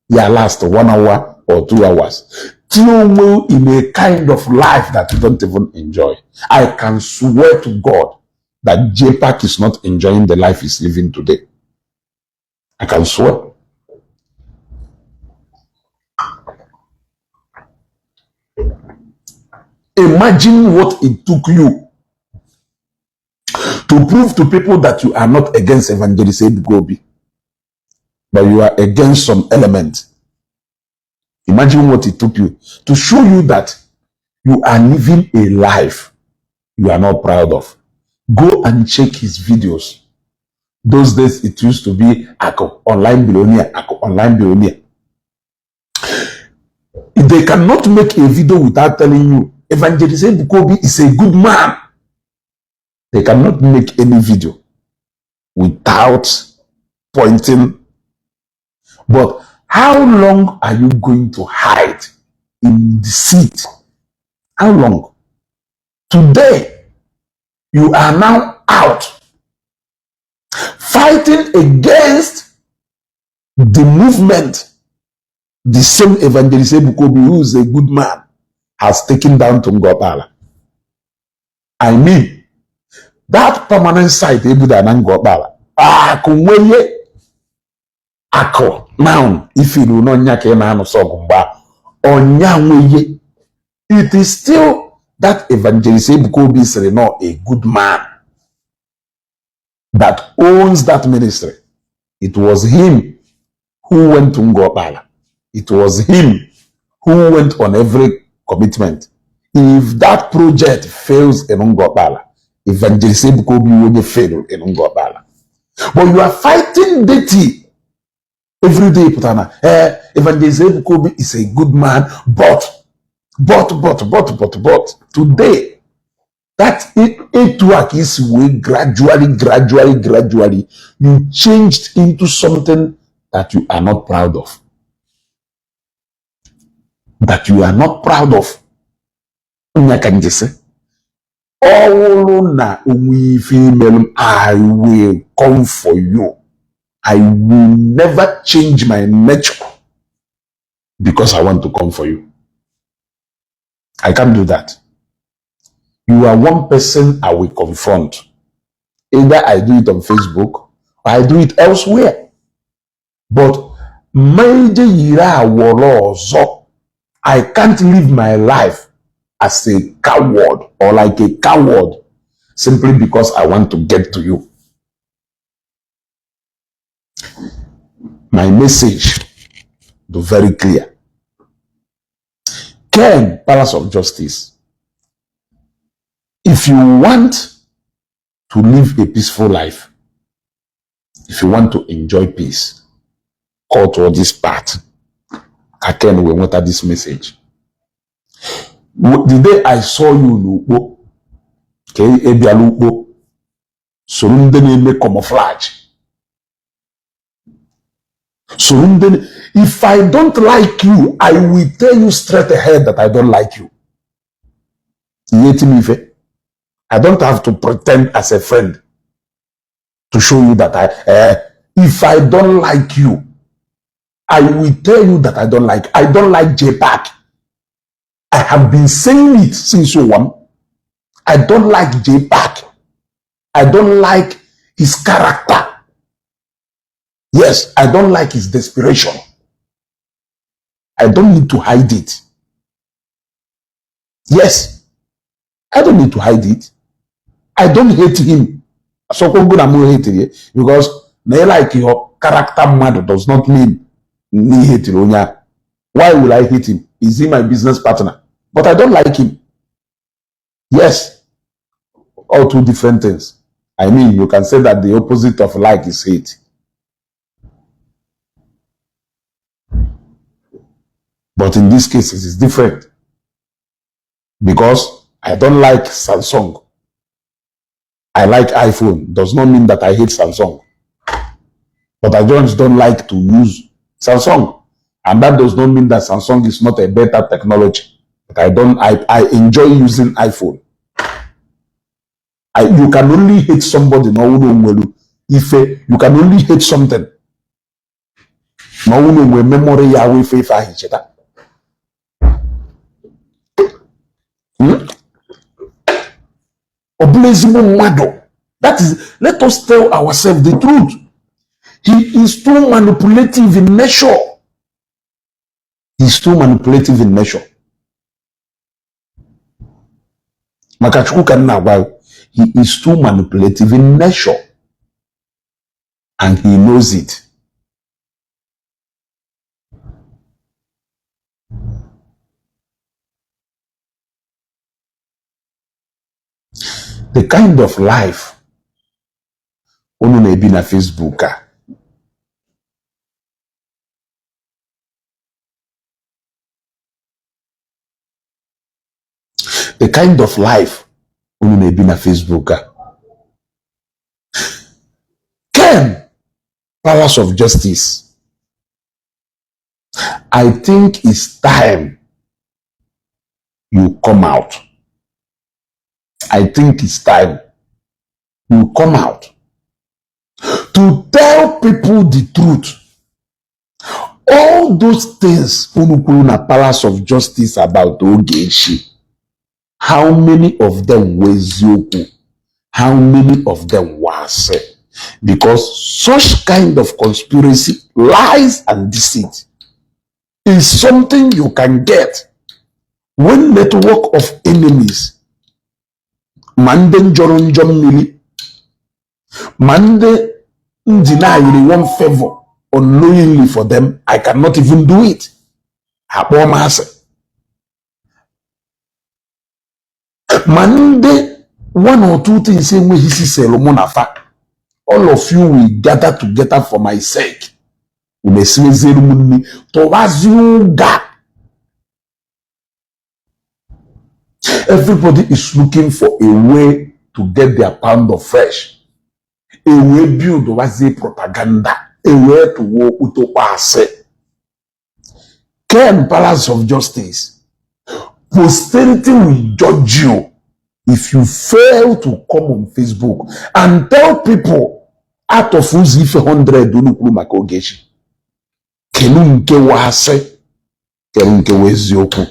yeah, last 1 hour or 2 hours. Till will in a kind of life that you don't even enjoy. I can swear to God that JPAC is not enjoying the life he's living today. I can swear. Imagine what it took you to prove to people that you are not against Evangelist Ebuka Obi, but you are against some element. Imagine what it took you to show you that you are living a life you are not proud of. Go and check his videos. Those days it used to be Ako online billionaire, Ako online billionaire. They cannot make a video without telling you Evangelist Ebuka Obi is a good man. They cannot make any video without pointing. But how long are you going to hide in deceit? How long? Today, you are now out fighting against the movement the same Evangelist Ebuka Obi, who is a good man, has taken down to Ngor Okpala. I mean, that permanent site ebuda na Ngor Okpala, akụ nweye akụ now ifilu n'ọnya ka ị na-anụsọ ọgụ mgbe ọnya nweye. It is still that Evangelist Ebuka Obi sịrị no a good man that owns that ministry. It was him who went to Ngor Okpala. It was him who went on every commitment. If that project fails in Ngor Okpala, Evangelist Ebuka Obi onye fail in Ngor Okpala. But you are fighting dirty every day. Pụtara Evangelist Ebuka Obi is a good man, but today that etu a ka isi wee gradually, gradually, gradually you changed into something that you are not proud of. That you are not proud of. Nya ka njisi. Ọ wụrụ na onwe ife imelụ m, I will come for you. I will never change my nature because I want to come for you. I can't do that. You are one person I will confront. Either I do it on Facebook or I do it elsewhere. But mmeje yiri awọrọ ọzọ. I can't live my life as a coward or like a coward simply because I want to get to you. My message dị very clear. Ken Palace of Justice, if you want to live a peaceful life, if you want to enjoy peace, cut all this part ka Ken wee nweta this message. The day I saw you n'Ukpo, ka ị bịala Ukpo soro ndị na-eme camouflage, soro ndị. If I don't like you, I will tell you straight ahead that I don't like you. Ihe eti m ife, I don't have to pretend as a friend to show you that I if I don't like you, I will tell you that I don't like JPAC. I have been saying it since one. I don't like JPAC. I don't like his character. Yes, I don't like his desperation. I don't need to hide it. Yes, I don't need to hide it. I don't hate him. So na m hate ya because na like your character mmadụ does not mean na ị hate onye ahụ. Why will I hate him? Is he my business partner? But I don't like him. Yes, all two different things. I mean, you can say that the opposite of like is hate. But in this case, it is different. Because I don't like Samsung. I like iPhone. Does not mean that I hate Samsung. But I just don't like to use Samsung. And that does not mean that Samsung is not a better technology. But I don't, I enjoy using iPhone. You can only hate somebody no ife. You can only hate something na ọnwụ na onwe memory ya ahụ ife ife ahụ cheta. Ọ bụla ezigbo mmadụ. That is, let us tell ourselves the truth. He is too manipulative in nature. He is too manipulative in nature. Maka Chukwu ka m na-agwa, he is too manipulative in nature and he knows it. The kind of life unu na-ebi na Facebook a, the kind of life unu na-ebi na Facebook a, Ken Palace of Justice, I think it's time you come out. I think it's time you come out to tell people the truth. All those things unu kwuru na Palace of Justice about Ogechi, how many of them were eziokwu? How many of them were asị? Because such kind of conspiracy, lies and deceit is something you can get when network of enemies, ma ndị njọrọ njọ mmiri, ma ndị denied one favor unknowingly for them, I cannot even do it. Akpọọ m asị. Ma ndị one or two things enweghị isi selu mụ na fa, all of you will gather together for my sake. Unu esiweziere m nri, tụwazie ụga. Everybody is looking for a way to get their pound of flesh. A way build wazie propaganda. A way to wo utokwa asị. Ken Palace of Justice, posterity will judge you if you fail to come on Facebook and tell people out of ụzọ ife 100 unu kwuru maka Ogechi. Kelu nke wa asị, kedu nke wa eziokwu?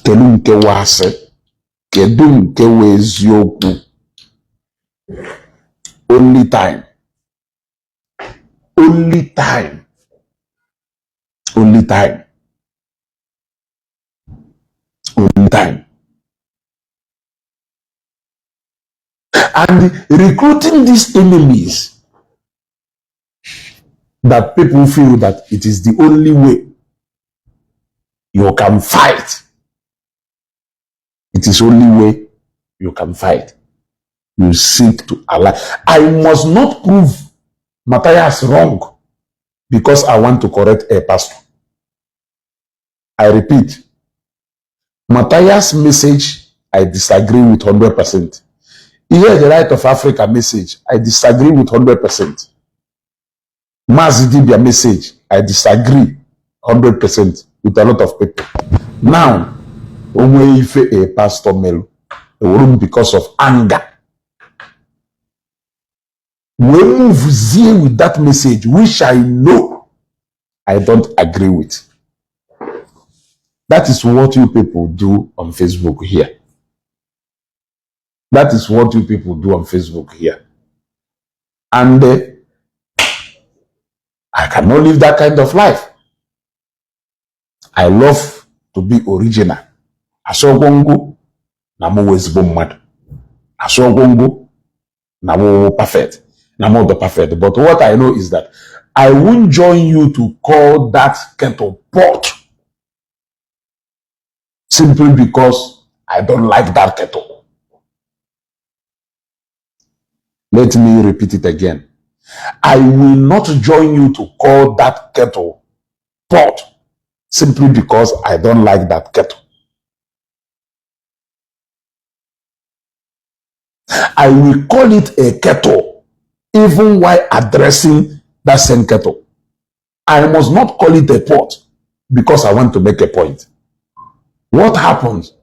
Kedu nke wa asị, kedu nke wa eziokwu? Only time. Only time. Only time. Only time. And recruiting these enemies That people feel that it is the only way you can fight. It is only way you can fight. You seek to ally. I must not prove Matthias wrong because I want to correct a pastor. I repeat, Matthias' message, I disagree with 100%. Here, the Light of Africa message, I disagree with 100%. Mazi Dibia message, I disagree 100% with a lot of people. Now, onwe ife a pastor melu, ewuru m because of anger wee move with that message which I know I don't agree with. That is what you people do on Facebook here. That is what you people do on Facebook here. And I cannot live that kind of life. I love to be original. Asọgwongo na mụ wụ ezigbo mmadụ. Asọgwongo na mụ wụ perfect. Na mụ dị perfect. But what I know is that I won't join you to call that kettle pot simply because I don't like that kettle. Let me repeat it again. I will not join you to call that kettle pot simply because I don't like that kettle. I will call it a kettle even while addressing that same kettle. I must not call it a pot because I want to make a point. What happens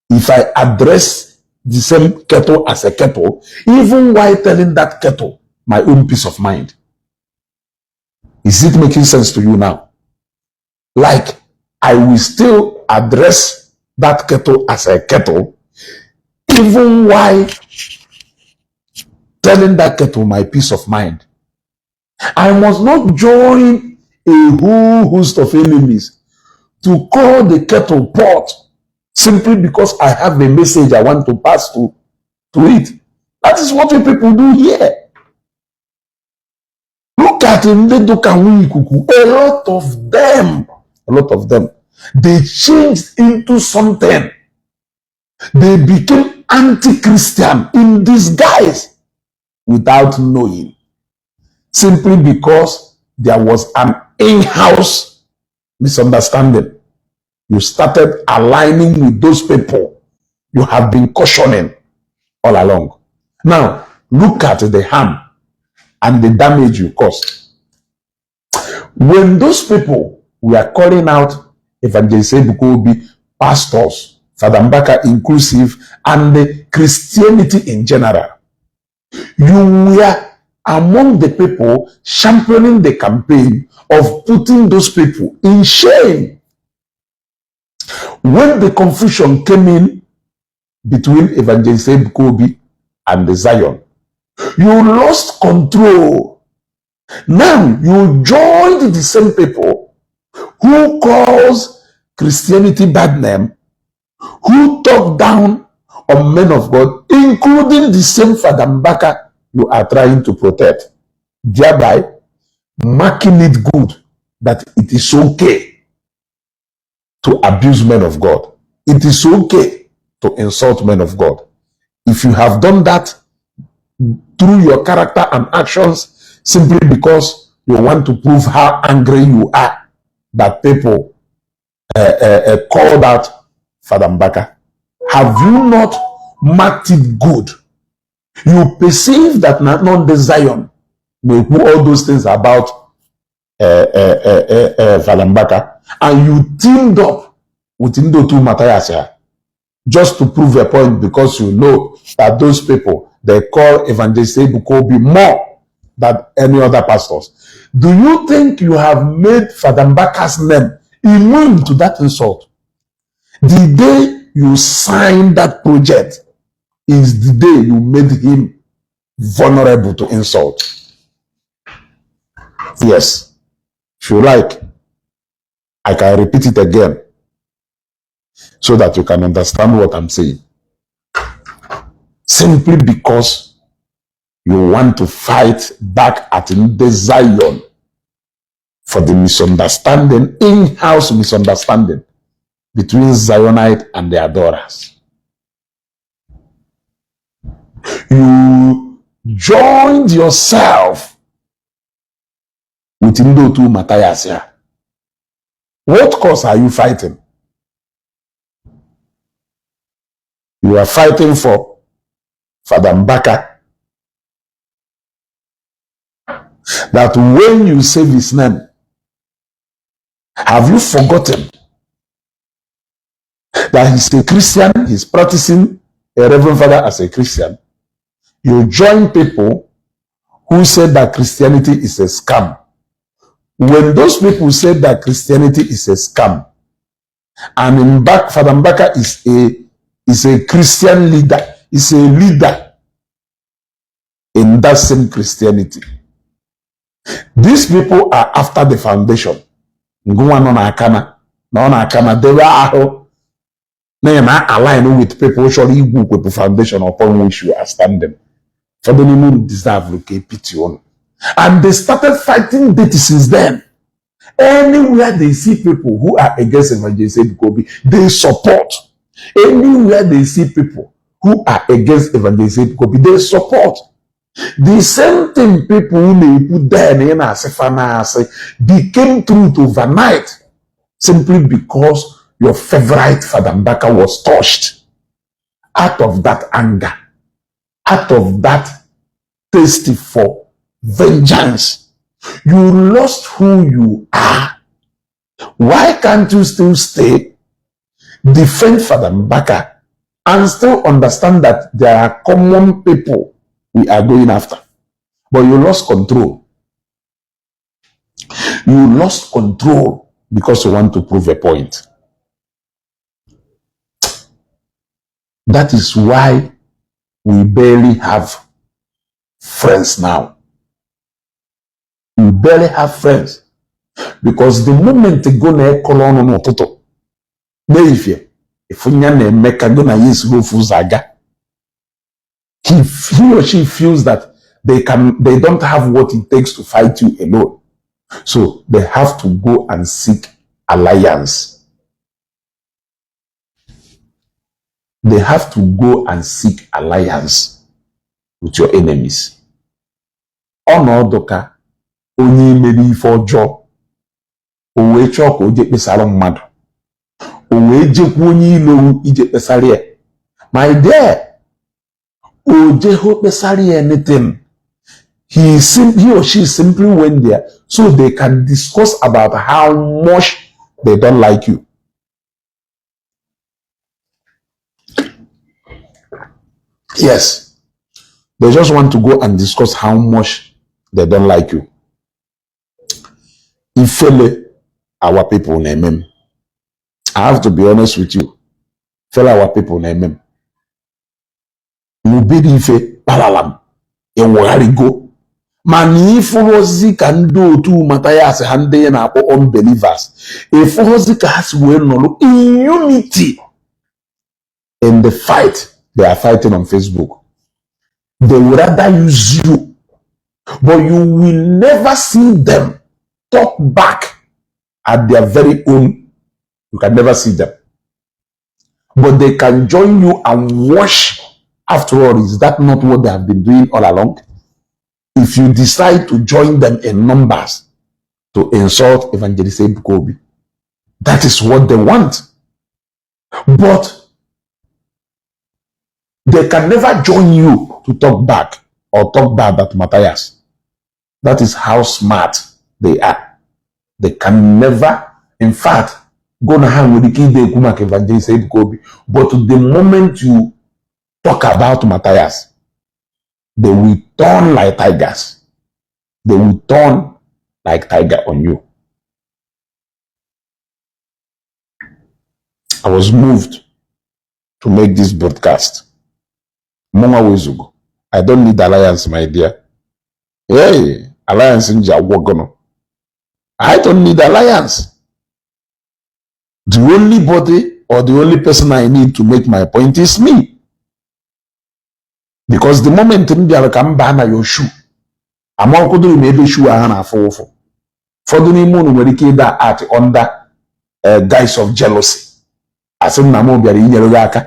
if I address the same kettle as a kettle, even while telling that kettle my own peace of mind? Is it making sense to you now? Like, I will still address that kettle as a kettle, even while telling that kettle my peace of mind. I must not join a whole host of enemies to call the kettle pot simply because I have a message I want to pass to it. That is what you people do here. Look at ndị dịka nwa ikuku. A lot of them, a lot of them, they changed into something. They became anti-Christian in disguise without knowing. Simply because there was an in-house misunderstanding. You started aligning with those people you have been cautioning all along. Now, look at the harm and the damage you caused. When those people were calling out Evangelist Ebuka Obi, pastors, Father Mbaka inclusive, and the Christianity in general, you were among the people championing the campaign of putting those people in shame. When the confusion came in between Evangelist Ebuka Obi and the Zion, you lost control. Now you joined the same people who calls Christianity bad name, who talk down on men of God, including the same Father Mbaka you are trying to protect, thereby marking it good that it is okay to abuse men of God. It is okay to insult men of God. If you have done that through your character and actions simply because you want to prove how angry you are that people called out Father Mbaka, have you not marked it good? You perceive that not the Zion may put all those things about Father Mbaka, and you teamed up with ndị otu Matthias ya just to prove a point, because you know that those people, they call Evangelist Ebuka Obi more than any other pastors. Do you think you have made Father Mbaka's name immune to that insult? The day you signed that project is the day you made him vulnerable to insult. Yes. If you like, I can repeat it again so that you can understand what I'm saying. Simply because you want to fight back at the Zion. For the misunderstanding, in-house misunderstanding between Zionite and the adorers. You joined yourself with ndị otu Matthias ya. What cause are you fighting? You are fighting for Father Mbaka. That when you say his name, have you forgotten that he's a Christian, he's practicing a Reverend Father as a Christian? You join people who said that Christianity is a scam. When those people said that Christianity is a scam, and Mbaka, Father Mbaka is a Christian leader, is a leader in that same Christianity. These people are after the foundation. Ngụnwa nọ na-akana na ọ na-akana debe ahụ na na align with people chọrọ igwu ukwepụ foundation upon which you are standing. Ụfọdụ n'ime unu deserve ka pity unu. And they started fighting dirty since then. Anywhere they see people who are against Evangelist Ebuka Obi, they support. Anywhere they see people who are against Evangelist Ebuka Obi, they support. The same thing people na-ekwu then ị na-asị fa na-asị became truth overnight simply because your favorite Father Mbaka was touched. Out of that anger, out of that taste for vengeance, you lost who you are. Why can't you still stay, defend Father Mbaka, and still understand that there are common people we are going after? But you lost control. You lost control because you want to prove a point. That is why we barely have friends now. We barely have friends. Because the moment go na-ekọrọ ọnụ n'ụtụtụ n'ehihie ịfụnya na-eme ka go na ya esiri ofu ụzọ aga, he or she feels that they don't have what it takes to fight you alone. So they have to go and seek alliance. They have to go and seek alliance with your enemies. Ọnọdụ ka onye mere ife ọjọọ o wee chọọ ka o jee kpesara mmadụ, o wee jekwa onye ilo ije kpesara ya. My dear, o jeho kpesara ya anything. He or she simply went there so they can discuss about how much they don't like you. Yes, they just want to go and discuss how much they don't like you. Ifele our people na-eme m. I have to be honest with you. Ifele our people na-eme m. N'ubiri ife kpalalam enwegharịgo mana ịfụrụzi ka ndị otu Mathias ha ndị na-akpọ unbelievers ịfụrụzi ka ha si wee nọrọ in unity in the fight they are fighting on Facebook. They would rather use you, but you will never see them talk back at their very own. You can never see them. But they can join you and wash. After all, is that not what they have been doing all along? If you decide to join them in numbers to insult Evangelist Ebuka Obi, that is what they want. But they can never join you to talk back or talk bad at Matthias. That is how smart they are. They can never, in fact, go na ha nwere ike ide ekwu maka Evangelist Ebuka Obi, but the moment you talk about Matthias, they will turn like tigers. They will turn like tiger on you. I was moved to make this broadcast. Mụnwa wezugo. I don't need alliance, my dear. Hey, alliance nji agwọgọnụ. I don't need alliance. The only body or the only person I need to make my point is me. Because the moment m bịara ka m baa na your shoe, amakwụdoro m ebe shoe ahụ na-afụ ụfụ. Ụfọdụ n'ime unu nwere ike ịda at under guise of jealousy, asị nna m bịara inyere gị aka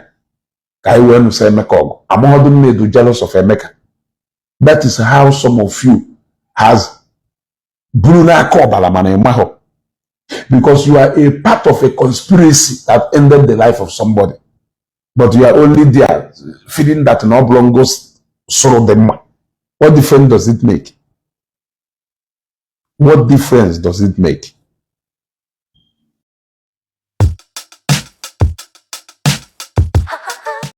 ka anyị wee nụsa Emeka ọgụ. Amaghọdụ m na-edu jealous of Emeka. That is how some of you has buru n'aka ọbara, mana ịmahụ, because you are a part of a conspiracy that ended the life of somebody, but you are only there feeling that na ọ bụrụ ngo sụrụ dị mma. What difference does it make? What difference does it make?